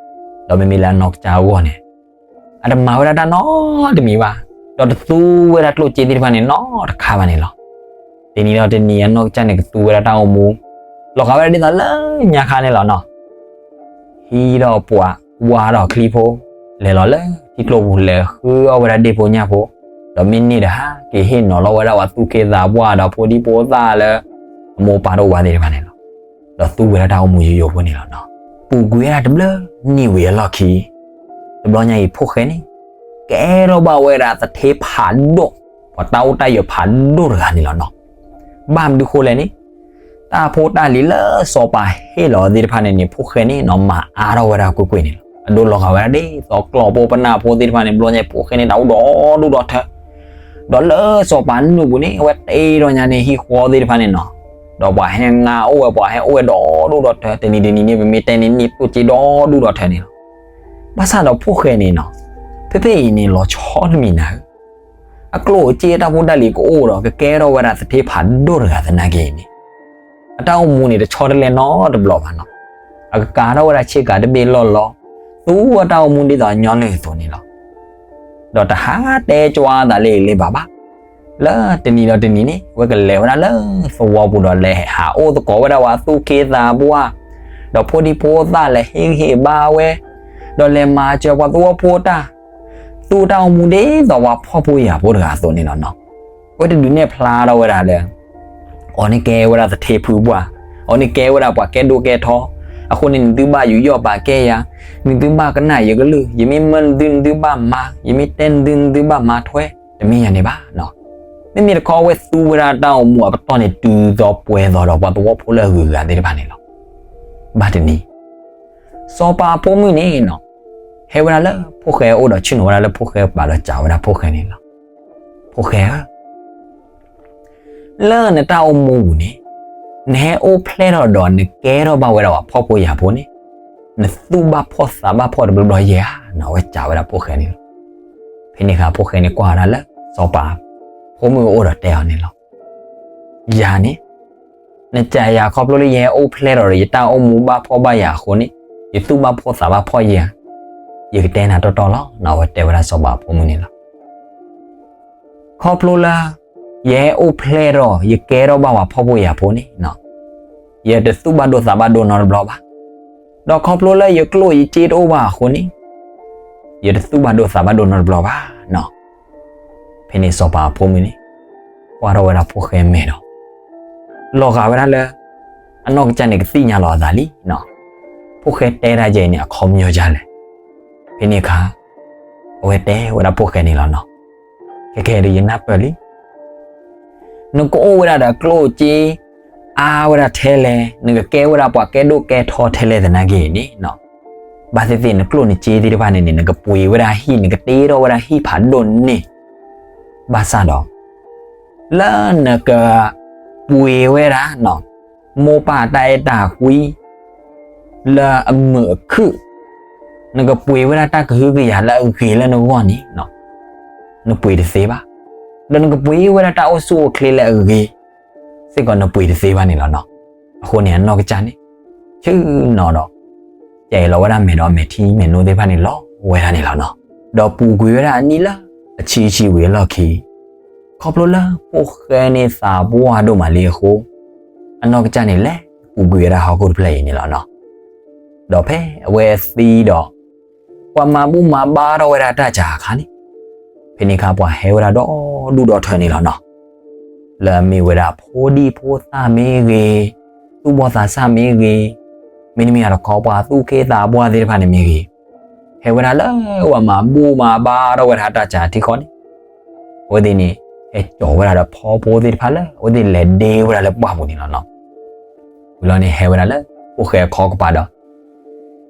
ဒီးမ့မ့ၢ်လၢအနီၢ်ကစၢ်အဂီၢ်န့ၣ် အတမၤဝဲဒၣ်တၢ်နီတမံၤဘၣ်, ဒီးတသူဝဲဒၣ်ကျိၣ်စ့သ့ၣ်တဖၣ်န့ၣ်နီတခါဘၣ်န့ၣ်လီၤ. တနံၤဒီးတနံၤအနီၢ်ကစၢ်န့ၣ် ကသူဝဲဒၣ်တၢ်အိၣ်မူ လီၤဂာ်ဝဲဒၣ်ဒ်သိးလၢညါခါန့ၣ်လီၤနီၤ. ဟံးဒီးပှၤ ဝါဒီးချံဖိ လဲၤလီၤလၢထံကျိပူၤ လဲၤဃုအီၣ်ဝဲဒၣ်ဒ့ၣ်ဖိညၣ်ဖိ, ဒီးမ့ၢ်န့ၢ်ဒီးဟးက့ၤဟ့ၣ်နီၤလီၤဝဲဒၣ်ပှၤသူၣ်က့သးပှၢ်ဒီးဖိဒံဖိသၣ်လၢ အမိၢ်ပၢ်တအိၣ်ဘၣ်သ့ၣ်တဖၣ်န့ၣ်လီၤ. ဒီးသူဝဲဒၣ်တၢ်အိၣ်မူယိယိဖိန့ၣ်လီၤနီၤ. ပူၤကွံာ်ဝဲဒၣ်တဘျုးနံၣ်ဝံၤအလီၢ်ခံ တဘျီညါအံၤဖိၣ်ဃဲန့ၣ် ကဲထီၣ်ဘၣ်ဝဲဒၣ်သထ့ဖးဒိၣ်, ပှၤတၢ်အိၣ်တၢ်ယၢၤဖးဒိၣ်တဂၤန့ၣ်လီၤနီၤ. ဘၣ်မနုၤဃိလဲၣ်န့ၣ် တၢ်ဖိတၢ်လံၤလၢစီၤပၤဟ့ၣ်လီၤသ့ၣ်တဖၣ်န့ၣ်န့ၣ် ဖိၣ်ဃဲန့ၣ်နီၤ မၤအါထီၣ်ဝဲဒၣ်ကွ့ၢ်ကွ့ၢ်န့ၣ်လီၤ. အဒိလီၤဂာ်ဝဲဒၣ်ဒ်သိးကျီၢ်ဖိပနၢ်ဖိသ့ၣ်တဖၣ်န့ၣ် တဘျီညါအံၤဖိၣ်ဃဲန့ၣ် တၢ်အိၣ်ဒီဒူၣ်ဒီထၢ ဒီးလၢစီၤပၤနူၢ်ပူၤန့ၣ် အဝဲတ့ထီၣ်ညါန့ၣ် ဟံၣ်ဃီသ့ၣ်တဖၣ်န့ၣ်နီၤ, ဒီးပှၤဟဲငါအိၣ်ဝဲ ပှၤဟဲအိၣ်ဝဲဒီဒူၣ်ဒီထၢ တနံၤတနံၤန့ၣ် ပမ့ၢ်တဲန့ၣ်န့ၢ်ကျိၣ်စ့ဒီဒူၣ်ဒီထၢန့ၣ်လီၤ. ဘၣ်ဆၣ်ဒီးဖိၣ်ဃဲန့ၣ်နီၤ ဖဲဖဲအံၤန့ၣ် လီၤဆီတမံၤနၤဧၢ, အကျိၣ်အစ့တၢ်ဖိတၢ်လံၤကအိၣ်ဒီး ကကဲထီၣ်ဝဲဒၣ်သထ့ဖးဒိၣ်တဂၤသနာ်က့န့ၣ် အတၢ်အိၣ်မူန့ၣ် တဆီတလဲနီတဘျီဘၣ်နီၤ. အကကၤထီၣ်ဝဲဒၣ်ဆ့ကၤတဘ့ၣ်လီၢ်လီၢ်, သူဝဲတၢ်အိၣ်မူဒ်သိးညီနုၢ်အသိးန့ၣ်လီၤ. ဒီးတဟးတဲကွၢ်သးလၢအံၤလၢၤဘၣ်ဘၣ်. လၢတနံၤဒီးတနံၤန့ၣ် အဝဲကလဲၤဝဲဒၣ်လၢသဝီပူၤဒီး လဲၤဟးအိၣ်သကိးဝဲဒၣ်ပှၤသူၣ်က့သးပှၢ်, ဒီးဖိဒံဖိသၣ်လဲၤဟ့ၣ်ဂံၢ်ဟ့ၣ်ဘါဝဲ, ဒီးလဲၤမၤစၢၤပှၤသဝီဖိတၢ်, သူတၢ်အိၣ်မူဒ်သိးပှၤဖှီၣ်ဖိယာ်ဖိတဂၤအသိးန့ၣ်လီၤနီၤ. အဝဲတဒုးနဲၣ်ဖျါထီၣ်ဝဲဒၣ်လၢ အီၤန့ၣ်ကဲဝဲဒၣ်သထ့ဖုပှၢ်, အီၤန့ၣ်ကဲဝဲဒၣ်ပှၤကဲဒိၣ်ကဲထီ, အဃိန့ၣ် နသုဘၣ်ယူးယီၣ်ပာ်ကဲယၤ, နသုဘၣ်ကနၣ်ယကလုၢ်, ယမ့ၢ်မၢနသု နသုဘၣ်မၤ, ယမ့ၢ်တဲနသု နသုဘၣ်မၤထွဲ, တမ့ၢ်ယၤန့ၣ်ဘၣ်နီၤ. မ့မ့ၢ်တခီ အဝဲသူဝဲဒၣ်တၢ်အိၣ်မူအပတီၢ်န့ၣ် တုၤသိးပှဲၤသိးဒီးပှၤသဝီဖိလၢအဂုၤအဂၤသ့ၣ်တဖၣ်န့ၣ်လီၤ. ဘၣ်တနံၤ စီၤပၤအဖိမုၣ်န့ၣ်နီၤ ဟဲဝဲဒၣ်လၢဖိၣ်ဃဲအအိၣ်ဒီးဆ့ၣ်နီၤဝဲဒၣ်လၢဖိၣ်ဃဲပာ်ဒီးစံးဝဲဒၣ်ဖိၣ်ဃဲန့ၣ်လီၤ. ဖိၣ်ဃဲဧၢ, လၢနတၢ်အိၣ်မူပူၤန့ၣ် နဟဲအိၣ်ဖျဲၣ်ထီၣ်ဒီးနကဲထီၣ်ဘၣ်ဝဲဒၣ်ပှၤဖှီၣ်ဖိယာ်ဖိန့ၣ် နသူၣ်ဘၣ်ဖှီၣ်သးဘၣ်ဖှီၣ်တဘျီဘျီယဲဧါ နီၤ အဝဲစံးဝဲဒၣ်ဖိၣ်ဃဲန့ၣ်လီၤ. ဖဲန့ၣ်အခါဖိၣ်ဃဲန့ၣ်ကွၢ်ဝဲဒၣ်လၢစီၤပၤဖိမုၣ်အအိၣ်ဒီးတဲအီၤန့ၣ်လီၤ. ယၤန့ၣ် နစံးယၤခီဖျိလၢယဟဲအိၣ်ဖျဲၣ်ထီၣ်ဒီးယတၢ်အိၣ်မူဘၣ်ဖှီၣ်ဘၣ်ယာ်အဃိန့ၣ် ယသူၣ်ဘၣ်ဖှီၣ်သးဘၣ်ဖှီၣ်ယဲဧါ, ယကတဲနၤတီတီလီၤ နီၤ အဝဲတဲဝဲဒၣ်စီၤပၤဖိမုၣ်န့ၣ်လီၤ. ခီဖျိလၢ ယဟဲအိၣ်ဖျဲၣ်ထီၣ် ယကဲထီၣ်ဘၣ်ပှၤဖှီၣ်ဖိယာ်ဖိန့ၣ် ယတသူၣ်ဘၣ်ဒိသးဘၣ်ဒိနီတဘျီဘၣ်. ဒီးခီဖျိလၢယကျိၣ်ယစ့တအိၣ်ဘၣ်အဃိန့ၣ် ယတသူၣ်ဘၣ်ဒိသးဘၣ်ဒိနီတဘျီဘၣ်နီၤ. ဖဲန့ၣ်စီၤပၤအဖိမုၣ်န့ၣ် ကွၢ်ထီၣ်ဝဲဒၣ်ဖိၣ်ဃဲမဲာ်ဒီး လီၤဂာ်ဝဲဒၣ်လၢ အနီၢ်ကစၢ်န့ၣ်ကသ့ၣ်ညါလီၤအသးလံနီၤ. ဖိၣ်ဃဲတဲဒ်အံၤန့ၣ် အခီပညီဒ်လဲၣ်. ဖဲန့ၣ်အခါ အဝဲတဲဝဲဒၣ်ဖိၣ်ဃဲန့ၣ်လီၤနီၤ. ခဲကဲဒီးယနၢ်ပၢၢ်လံ နကအိၣ်ဝဲဒၣ်ဒီးကျိၣ်စ့ အါဝဲဒၣ်ထဲလဲၣ်, နကကဲဝဲဒၣ်ပှၤကဲဒိၣ်ကဲထီထဲလဲၣ်သနာ်က့န့ၣ်နီၤ, ဘၣ်သ့ၣ်သ့ၣ်နကျိၣ်နစ့သ့ၣ်တဖၣ်န့ၣ်န့ၣ် နကပှ့ၤဝဲဒၣ်ဟံၣ် နကတ့ထီၣ်ဝဲဒၣ်ဟံၣ်ဖးဒိၣ်န့ၣ်, ဘၣ်ဆၣ်ဒီး လၢနကပှ့ၤဝဲဒၣ် မိၢ်ပၢ်တၢ်အဲၣ်တၢ်ကွံ လၢအမုာ်အခုၣ်, နကပှ့ၤဝဲဒၣ်တၢ်ကဟုကယာ်လၢအဂ့ၤလၢနဂီၢ်န့ၣ် နပှ့ၤတသ့ဘၣ်. ဒီးနကပှ့ၤဝဲဒၣ်တၢ်အိၣ်ဆူၣ်အိၣ်ချ့လၢအဂ့ၤ စ့ၢ်ကီးနပှ့ၤတသ့ဘၣ်န့ၣ်လီၤနီၤ. အဃိန့ၣ် အနီၢ်ကစၢ်န့ၣ် ဆ့ၣ်နီၤဒီး ကဲလီၤဝဲဒၣ်မဲာ်ဒီးအမဲာ်ထံမဲာ်နိသ့ၣ်တဖၣ်န့ၣ်လီၤဝဲဒၣ်န့ၣ်လီၤနီၤ. ဒီးပူၤကွံာ်ဝဲဒၣ်အနံၣ်လၢအဆံဆံဝံၤအလီၢ်ခံ ခီဖျိလၢဖိၣ်ဃဲန့ၣ်သးပှၢ်ဒိၣ်မးလံအဃိ အနီၢ်ကစၢ်န့ၣ် လဲၤပူၤကွံာ်ဝဲဒၣ်ဟီၣ်ခိၣ်တဖျၢၣ်အံၤန့ၣ်လီၤနီၤ. ဒီးဖဲအဝဲသံဒီး ပှၤမၤဘူၣ်မၤဘါထီၣ်ဝဲဒၣ်တၢ်စှၤအခါန့ၣ် ဖဲန့ၣ်အခါပှၤဟဲဝဲဒၣ်ဒီဒူၣ်ဒီထၢန့ၣ်လီၤနီၤ. လၢအမ့ၢ်ဝဲဒၣ်ဖိဒံဖိသၣ်မ့ၢ်ဂ့ၤ, သူၣ်ဘီၣ်သးစၢ်မ့ၢ်ဂ့ၤ, မ့တမ့ၢ်တခီပှၤသူၣ်က့သးပှၢ်သ့ၣ်တဖၣ်န့ၣ်မ့ၢ်ဂ့ၤ, ဟဲဝဲဒၣ်လၢပှၤမၤဘူၣ်မၤဘါထီၣ်ဝဲဒၣ်တၢ်စးထံဃီန့ၣ်, အဝဲသ့ၣ်န့ၣ် ဟဲစိာ်ဝဲဒၣ်ဒီးဖီဖိသ့ၣ်တဖၣ်လၢအဝဲသ့ၣ်လဲၤဒ့ဝဲဒၣ်လၢပှၢ်ပူၤန့ၣ်လီၤနီၤ. ဝံၤလီၤန့ၣ် ဟဲဝဲဒၣ်လၢဖိၣ်ဃဲအခီကပၤဒီး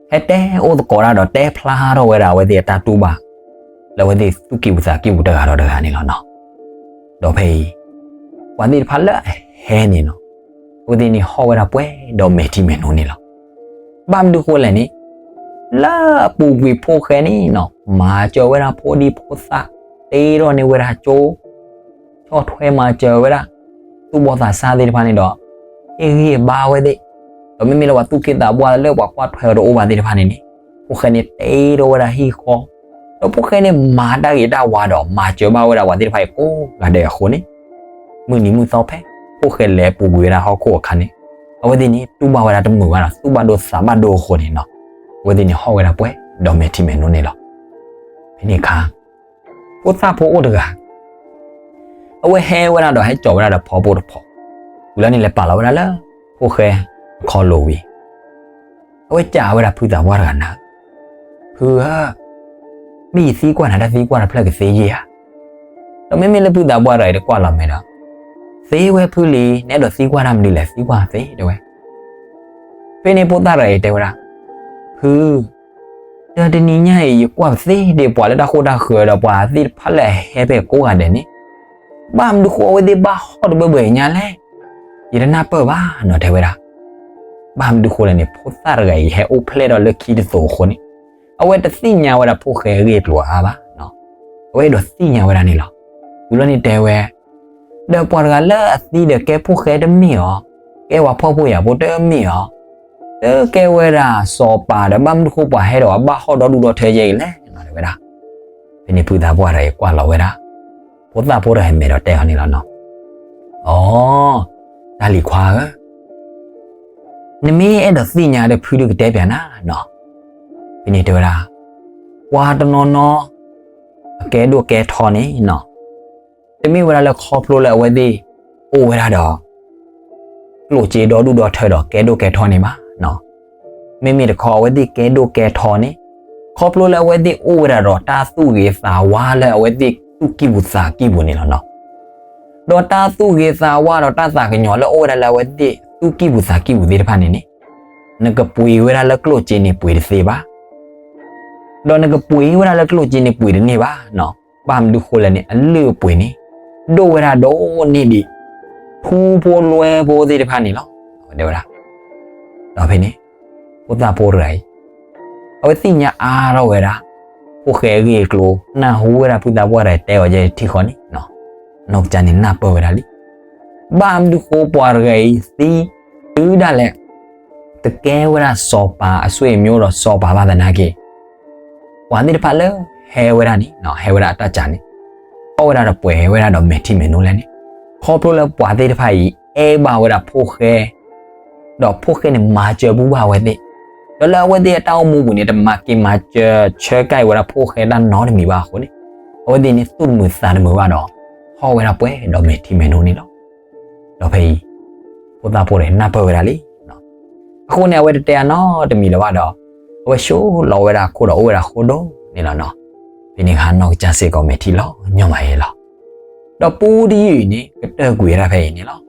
ဟဲတဲအိၣ်သကိးတၢ်ဒီးတဲဖျါထီၣ်ဝဲဒၣ်အဝဲသ့ၣ်အတၢ်တူၢ်ဘၣ် လၢအဝဲသ့ၣ်သူၣ်ကံၢ်ပူၤသးကံၢ်ပူၤတဂၤဒီးတဂၤန့ၣ်လီၤနီၤ. ဒီးဖဲအံၤ ပှၤသ့ၣ်တဖၣ်လၢအဟဲန့ၣ်နီၤ, အဝဲသ့ၣ်န့ၣ်ဟီၣ်ဝဲဒၣ်ပှဲၤဒီးမဲာ်ထံမဲာ်နိန့ၣ်လီၤ. ဘၣ်မနုၤဃိလဲၣ်န့ၣ်, လၢအပူၤကွံာ်ဖိၣ်ဃဲန့ၣ်နီၤ မၤစၢၤဝဲဒၣ်ဖိဒံဖိသၣ်, တ့ထီၣ်န့ၢ်ဝဲဒၣ်ကၠိ ဆီၣ်ထွဲမၤစၢၤဝဲဒၣ် သူၣ်ဘီၣ်သးစၢ်သ့ၣ်တဖၣ်န့ၣ်ဒီး ဟ့ၣ်ဂံၢ်ဟ့ၣ်ဘါဝဲသ့ၣ်, ဒီးမ့မ့ၢ်လၢပှၤသူၣ်က့သးပှၢ်လၢပှၤကွၢ်ထွဲအီၤတအိၣ်ဘၣ်သ့ၣ်တဖၣ်န့ၣ်န့ၣ်, ဖိၣ်ဃဲန့ၣ်တ့ထီၣ်ဝဲဒၣ်ဟံၣ်ဃီ, ဒီးဖိၣ်ဃဲန့ၣ်မၤတၢ်ဂ့ၤတၢ်ဝါဒီးမၤစၢၤဘၣ်ဝဲဒၣ်ပှၤသ့ၣ်တဖၣ်အံၤကိးဂၤဒဲးအဃိန့ၣ်, မုၢ်နံၤမုၢ်သီဖဲ ဖိၣ်ဃဲလဲၤပူၤကွံာ်ဝဲဒၣ်ဟီၣ်ခိၣ်အခါန့ၣ်, အဝဲသ့ၣ်န့ၣ်တူၢ်ဘၣ်ဝဲဒၣ်တမုာ်ဘၣ်ဒီး သူၣ်ဘၣ်ဒိသးဘၣ်ဒိအဃိန့ၣ်နီၤ, အဝဲသ့ၣ်န့ၣ်ဟီၣ်ဝဲဒၣ်ပှဲၤဒီးမဲာ်ထံမဲာ်နိန့ၣ်လီၤ. ဖဲန့ၣ်အခါ ဖိသၣ်ဖိအိၣ်တဂၤ အဝဲဟဲဝဲဒၣ်ဒီးဟဲစိာ်ဝဲဒၣ်ဒီးဖီဖိတဖီ, ဝံၤလီၤန့ၣ်လဲၤပာ်လီၤဝဲဒၣ်လၢ ဖိၣ်ဃဲအခီလိာ်ဝံၤ, အဝဲစံးဝဲဒၣ်ဖုသးပှၢ်တဂၤန့ၣ်, ဖုဧၢ, မ့ၢ်ယသံကွၢ်နၤတၢ်သံကွၢ်တဖျၢၣ်ကသ့ယဲၢ်ဧါ. ဒီးမ့မ့ၢ်လၢဖုသးပှၢ်တဂၤအံၤတကွၢ်လီၤမဲာ်ဒီး, သ့ဝဲဖုလံ, နအဲၣ်ဒိးသံကွၢ်တၢ်မနုၤလဲၣ် သံကွၢ်သ့တဲဝဲ. ဖဲန့ၣ်ဖိသၣ်တဂၤအံၤတဲဝဲဒၣ်, ဖု ဒီးတနံၤညါအံၤယကွၢ်သ့ဒံးပှၤလၢတၢ်ဃိတၢ်ဃၢၤဒီးပှၤသ့ၣ်တဖၣ်လၢအဟဲဖဲကိးဂၤဒဲးန့ၣ်, ဘၣ်မနုၤဃိအဝဲသ့ၣ်ဘၣ်ဟီၣ်တဘၢဘၢညါလဲၣ်, ယတနၢ်ပၢၢ်ဘၣ်နီၤတဲဝဲဒၣ်. ဘၣ်မနုၤဃိလဲၣ်န့ၣ် ဖိသၣ်တဂၤအံၤဟဲအိၣ်ဖျဲၣ်ထီၣ်လၢခံတသိးအဃိန့ၣ်, အဝဲတသ့ၣ်ညါဝဲဒၣ်ဖိၣ်ဃဲအဂ့ၢ်အကျိၤအါဘၣ်, အဝဲအဲၣ်ဒိးသ့ၣ်ညါဝဲဒၣ်န့ၣ်လီၤ. ဝံၤလီၤန့ၣ်တဲဝဲ, ဒီးပှၤတဂၤလၢအသံဒီးကဲဖိၣ်ဃဲတမ့ၢ်အီၤ, ကဲပှၤဖှီၣ်ဖိယာ်ဖိတမ့ၢ်အီၤ, တကဲဝဲဒၣ်စီၤပၤဒီး ဘၣ်မနုၤဃိပှၤဟဲဒီးပှၤဘၣ်ဟီၣ်ဒီဒူၣ်ဒီထၢယဲၢ်အံၤလဲၣ်နီၤတဲဝဲဒၣ်. ဖဲန့ၣ်ဖုသးပှၢ်တဂၤအံၤကွၢ်လီၤဝဲဒၣ် ဖိသၣ်ဖိတဂၤအံၤမဲာ်ဒီးတဲအီၤန့ၣ်လီၤနီၤ, အိ, တၢ်လံၤခွါဧၢ, နမ့ၢ်အဲၣ်ဒိးသ့ၣ်ညါဒီးဖုဒုးကတဲပၠးနၤနီၤ. ဖဲန့ၣ်တဲဝဲဒၣ်, ပှၤတနီၤနီၤ အကဲဒိၣ်ကဲထီန့ၣ်နီၤ, တမ့ၢ်ဝဲဒၣ်လၢခီဖျိလၢအဝဲသ့ၣ်အိၣ်ဝဲဒၣ်ဒီး ကျိၣ်စ့ဒီဒူၣ်ဒီထၢဒီးကဲဒိၣ်ကဲထီန့ၣ်ဘၣ်နီၤ. မ့မ့ၢ်တခီအဝဲသ့ၣ်ကဲဒိၣ်ကဲထီန့ၣ် ခီဖျိလၢအဝဲသ့ၣ်အိၣ်ဝဲဒၣ်ဒီးတၢ်သူၣ်ဂ့ၤသးဝါလၢအဝဲသ့ၣ်သူၣ်ကံၢ်ပူၤသးကံၢ်ပူၤန့ၣ်လီၤနီၤ. ဒီးတၢ်သူၣ်ဂ့ၤသးဝါဒီးတၢ်သးကညီၤလၢအိၣ်ဝဲဒၣ်လၢအဝဲသ့ၣ်သူၣ်ကံၢ်ပူၤသးကံၢ်ပူၤသ့ၣ်တဖၣ်န့ၣ်န့ၣ်, နကပှ့ၤဝဲဒၣ်လၢကျိၣ်စ့န့ၣ်ပှ့ၤတသ့ဘၣ် ဒီးနကပှ့ၤဝဲဒၣ်လၢကျိၣ်စ့န့ၣ်ပှ့ၤတန့ၢ်ဘၣ်နီၤ. ဘၣ်မနုၤဃိလဲၣ်န့ၣ် အလုၢ်အပှ့ၤန့ၣ် ဒိၣ်ဝဲဒၣ်ဒိၣ်န့ၢ်ဒံး ထူဖိလွဲဖိသ့ၣ်တဖၣ်န့ၣ်လီၤ တဲဝဲဒၣ်. ဒီးဖဲန့ၣ် ဖိသၣ်ဖိတဂၤအံၤ အဝဲသ့ၣ်ညါအါထီၣ်ဝဲဒၣ် ဖိၣ်ဃဲအဂ့ၢ်အကျိၤ နၢ်ဟူဝဲဒၣ်ဖုသးပှၢ်တဂၤတဲအီၤယဲၢ်ထံဃီန့ၣ် နီၢ်ကစၢ်န့ၣ်နၢ်ပၢၢ်ဝဲဒၣ်လံ. ဘၣ်မနုၤဃိပှၤတဂၤအံၤသံတုၤဒၣ်လဲာ် တကဲဝဲဒၣ်စီၤပၤအဆွေမျိုးဒီးစီၤပၤဘၣ်သနာ်က့ ပှၤသ့ၣ်တဖၣ်လၢဟဲဝဲဒၣ်န့ၣ် ဟဲဝဲဒၣ်အတၢ်စးန့ၣ် ထီၣ်ဝဲဒၣ်ဒီးပှဲၤဝဲဒၣ်ဒီးမဲာ်ထံမဲာ်နိလဲၣ်န့ၣ် ခီဖျိလၢပှၤသ့ၣ်တဖၣ်အံၤ အဲၣ်ဘၣ်ဝဲဒၣ်ဖိၣ်ဃဲ ဒီးဖိၣ်ဃဲန့ၣ်မၤစၢၤဘူၣ်ဘၣ်အဝဲသ့ၣ်, ဒီးလၢအဝဲသ့ၣ်အတၢ်အိၣ်မူပူၤန့ၣ် တမၤက့ၤမၤစၢၤဆၢကဲဝဲဒၣ်ဖိၣ်ဃဲတၢ်နီတမံၤဘၣ်အဃိန့ၣ်, အဝဲသ့ၣ်န့ၣ်သူၣ်တမုာ်သးတမုာ်ဘၣ်ဒီး ထီၣ်ဝဲဒၣ်ပှဲၤဒီးမဲာ်ထံမဲာ်နိန့ၣ်လီၤ. ဒီးဖဲအံၤ ဖိသၣ်ဖိတဂၤနၢ်ပၢၢ်ဝဲဒၣ်လံ. အဃိန့ၣ် အဝဲတတဲအနီတမံၤလၢၤဘၣ်ဒီး အဝဲဆိးလီၤဝဲဒၣ်အခိၣ်ဒီးအိၣ်ဝဲဒၣ်ဃိဒိၣ်န့ၣ်လီၤနီၤ. ဖဲန့ၣ်အခါနီၢ်ကစၢ်စ့ၢ်ကီးမဲာ်ထံလီၤညီမးအံၤလီၤ. ဒီးပူတယုၢ်အံၤန့ၣ် ကတၢၢ်ကွံာ်ဝဲဒၣ်ဖဲအံၤန့ၣ်လီၤ.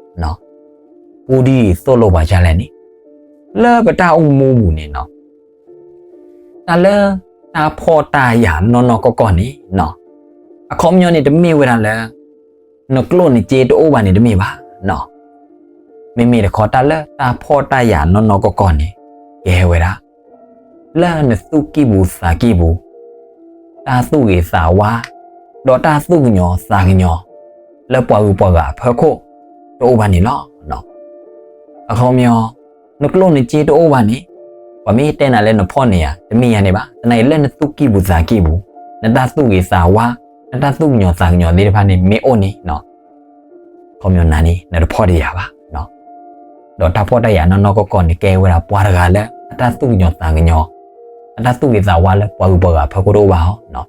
ပူတယုၢ်အံၤသိၣ်လိပှၤဒ်လဲၣ်န့ၣ်, လၢပတၢ်အိၣ်မူပူၤန့ၣ်နီၤ တၢ်လၢ တၢ်ဖှီၣ်တၢ်ယာ်နီၢ်နီၢ်ကီၢ်ကီၢ်န့ၣ်နီၤ, အခီပညီန့ၣ်တမ့ၢ်ဝဲဒၣ်လၢ နကျိၣ်နစ့တအိၣ်ဘၣ်န့ၣ်တမ့ၢ်ဘၣ်နီၤ. မ့မ့ၢ်တခီတၢ်လၢတၢ်ဖှီၣ်တၢ်ယာ်နီၢ်နီၢ်ကီၢ်ကီၢ်န့ၣ် ကဲဝဲဒၣ် လၢနသူၣ်ကံၢ်ပူၤသးကံၢ်ပူၤ တၢ်သူၣ်ဂ့ၤသးဝါ ဒီးတၢ်သူၣ်ကညီၤသးကညီၤ လၢပှၤဂုၤပှၤဂၤအဖီခိၣ် တအိၣ်ဘၣ်န့ၣ်လီၤ. အခီပညီ နကျိၣ်နစ့တအိၣ်ဘၣ်န့ၣ် ပှၤမ့ၢ်တဲနၤလၢနဖှီၣ်န့ၢ်ယၤ တမ့ၢ်ယၤန့ၣ်ဘၣ်. သနာ်က့လၢနသူၣ်ကံၢ်ပူၤသးကံၢ်ပူၤ နတၢ်သူၣ်ဂ့ၤသးဝါ နတၢ်သူၣ်ကညီၤသးကညီၤသ့ၣ်တဖၣ်န့ၣ် မ့ၢ်အိၣ်န့ၣ် အခီပညီနၤန့ၣ် နတဖှီၣ်တယာ်ဘၣ်. ဒီးတၢ်ဖှီၣ်တၢ်ယာ်နီၢ်နီၢ်ကီၢ်ကီၢ်န့ၣ် ကဲဝဲဒၣ်ပှၤတဂၤလၢအတၢ်သူၣ်ကညီၤသးကညီၤ အတၢ်သူၣ်ဂ့ၤသးဝါလၢပှၤဂုၤပှၤဂၤအဖီခိၣ်တအိၣ်ဘၣ်အီၤ.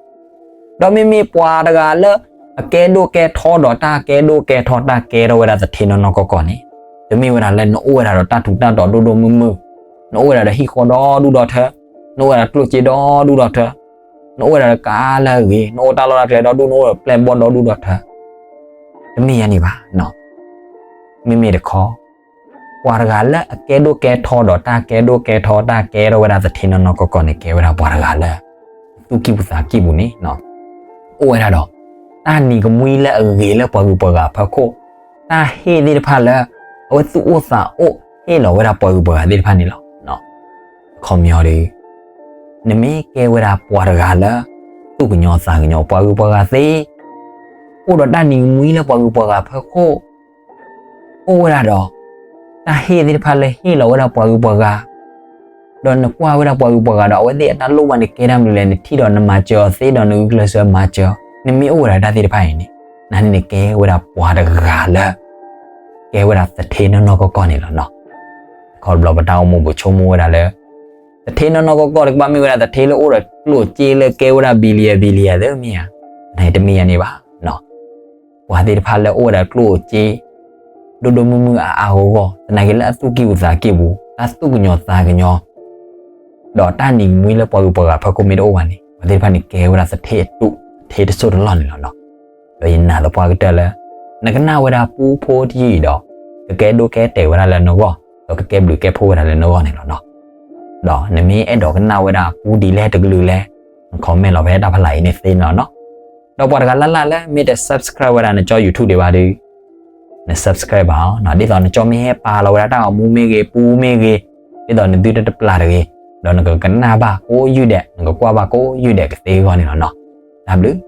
ဒီးမ့မ့ၢ်ပှၤတဂၤလၢ အကဲဒိၣ်ကဲထီဒီးတၢ်ကဲဒိၣ်ကဲထီ တၢ်ကဲထီၣ်ဝဲဒၣ်သထ့နီၢ်နီၢ်ကီၢ်ကီၢ်န့ၣ်, တမ့ၢ်ဝဲဒၣ်လၢနအိၣ်ဝဲဒၣ်ဒီးတၢ်ထူးတၢ်တီၤဒိၣ်ဒိၣ်မုၢ်မုၢ်, နအိၣ်ဝဲဒၣ်ဒီးဟံၣ်ဃီဒီဒူၣ်ဒီထၢ, နအိၣ်ဝဲဒၣ်ကျိၣ်စ့ဒီဒူၣ်ဒီထၢ, နအိၣ်ဝဲဒၣ်ဒီးကါလၢအဂ့ၤ, နအိၣ်တၢ်လီၢ်တၢ်ကျဲဒီဒူၣ်, နအိၣ်ဒီးပျဲၢ်ဘီၣ်ဒီဒူၣ်ဒီထၢ, တမ့ၢ်ယၤန့ၣ်ဘၣ်. မ့မ့ၢ်တခီ ပှၤတဂၤလၢအကဲဒိၣ်ကဲထီဒီးတၢ်ကဲဒိၣ်ကဲထီ တၢ်ကဲထီၣ်ဝဲဒၣ်သထ့နီၢ်နီၢ်ကီၢ်ကီၢ်န့ၣ် ကဲဝဲဒၣ်ပှၤတဂၤလၢ သူၣ်ကံၢ်ပူၤသးကံၢ်ပူၤန့ၣ် အိၣ်ဝဲဒၣ်ဒီး တၢ်နံၤကမှံလၢအဂ့ၤလၢပှၤဂုၤပှၤဂၤအဖီခိၣ်, တၢ်ဟ့ၣ်သ့ၣ်တဖၣ်လၢ အဝဲသူၣ်အိၣ်သးအိၣ်ဟ့ၣ်လီၤဝဲဒၣ်ပှၤဂုၤပှၤဂၤသ့ၣ်တဖၣ်န့ၣ်လီၤ. အခီပညီဒီး နမ့ၢ်ကဲဝဲဒၣ်ပှၤတဂၤလၢ သူၣ်ကညီၤသးကညီၤပှၤဂုၤပှၤဂၤသ့, အိၣ်ဒီးတၢ်နံၤကမှံလၢပှၤဂုၤပှၤဂၤအဖီခိၣ်, အိၣ်ဝဲဒၣ်ဒီး တၢ်ဟ့ၣ်သ့ၣ်တဖၣ်လၢဟ့ၣ်လီၤဝဲဒၣ်ပှၤဂုၤပှၤဂၤ, ဒီးနကွၢ်ဝဲဒၣ်ပှၤဂုၤပှၤဂၤဒီး အဝဲသ့ၣ်အတၢ်လိၣ်ဘၣ်န့ၣ် ကဲတၢ်မနုၤလဲၣ်, နထံၣ်ဒီးနမၤစၢၤအီၤသ့ဒီး နဂုာ်ကျဲးစၢးမၤစၢၤအီၤ, နမ့ၢ်အိၣ်ဝဲဒၣ်တၢ်သ့ၣ်တဖၣ်အံၤန့ၣ်, နန့ၣ်နကဲဝဲဒၣ်ပှၤတဂၤလၢ ကဲဝဲဒၣ်သထ့နီၢ်နီၢ်ကီၢ်ကီၢ်န့ၣ်လီၤ. တခီတဘျီပတၢ်အိၣ်မူပဆိကမိၣ်ဝဲဒၣ်လၢ သထ့နီၢ်နီၢ်ကီၢ်ကီၢ်တကဘၣ်မ့ၢ်ဝဲဒၣ်သထ့လၢအိၣ်ဒီးကျိၣ်စ့လၢကဲဝဲဒၣ် billion billion သ့မ့ၢ်ဧါ, တမ့ၢ်ယၤန့ၣ်ဘၣ်. ပှၤသ့ၣ်တဖၣ်လၢအိၣ်ဝဲဒၣ်ကျိၣ်စ့ ဒိၣ်ဒိၣ်မုၢ်မုၢ်အါအါဂီၢ်ဂီၢ် သနာ်က့လၢအသူၣ်ကံၢ်ပူၤသးကံၢ်ပူၤ တၢ်သူၣ်ကညီၤသးကညီၤ ဒီးတၢ်နံၤကမှံလၢပှၤဂုၤပှၤဂၤအဖီခိၣ်မ့ၢ်တအိၣ်ဘၣ်န့ၣ် ပှၤသ့ၣ်တဖၣ်န့ၣ်ကဲဝဲဒၣ်သထ့အတူး သထ့တစိၢ်တလီၢ်န့ၣ်လီၤ. ဒီးယနာ်သပှၢ်ကတၢၢ်လၢ နကနၣ်ဝဲဒၣ်ပူဖိတယုၢ်အံၤဒီး ကကဲဒိၣ်ကဲတဲာ်ဝဲဒၣ်လၢနဂီၢ် ဒီးကကဲဘျုးကဲဖှိၣ်ဝဲဒၣ်လၢနဂီၢ်န့ၣ်လီၤ. ဒီးနမ့ၢ်အဲၣ်ဒိးကနၣ်ဝဲဒၣ်ပူဒ်လဲၣ်တကလုာ်လဲၣ်, န comment လီၤဖဲတၢ်ဖးလၢ်အံၤန့ၣ်သ့န့ၣ်လီၤ. ဒီးပှၤတဂၤလၢ်လၢ်လၢမ့ၢ်တ subscribe ဝဲဒၣ်နကၠီ YouTube ဒံးဘၣ်ဒီး န subscribe ဘၣ်အီၤ, ဒ်သိးနကၠီမ့ၢ်ဟဲပာ်လီၤဝဲဒၣ်တၢ်ဂီၤမူမ့ၢ်ဂ့ၤ ပူမ့ၢ်ဂ့ၤ, ဒ်သိးနသုတတပျၢ်တဂ့ၤ, ဒီးနကကနၣ်ဘၣ်ကိးယုၢ်ဒဲး နကကွၢ်ဘၣ်ကိးယုၢ်ဒဲးကသ့အဂီၢ်န့ၣ်လီၤ. တၢ်ဘျုး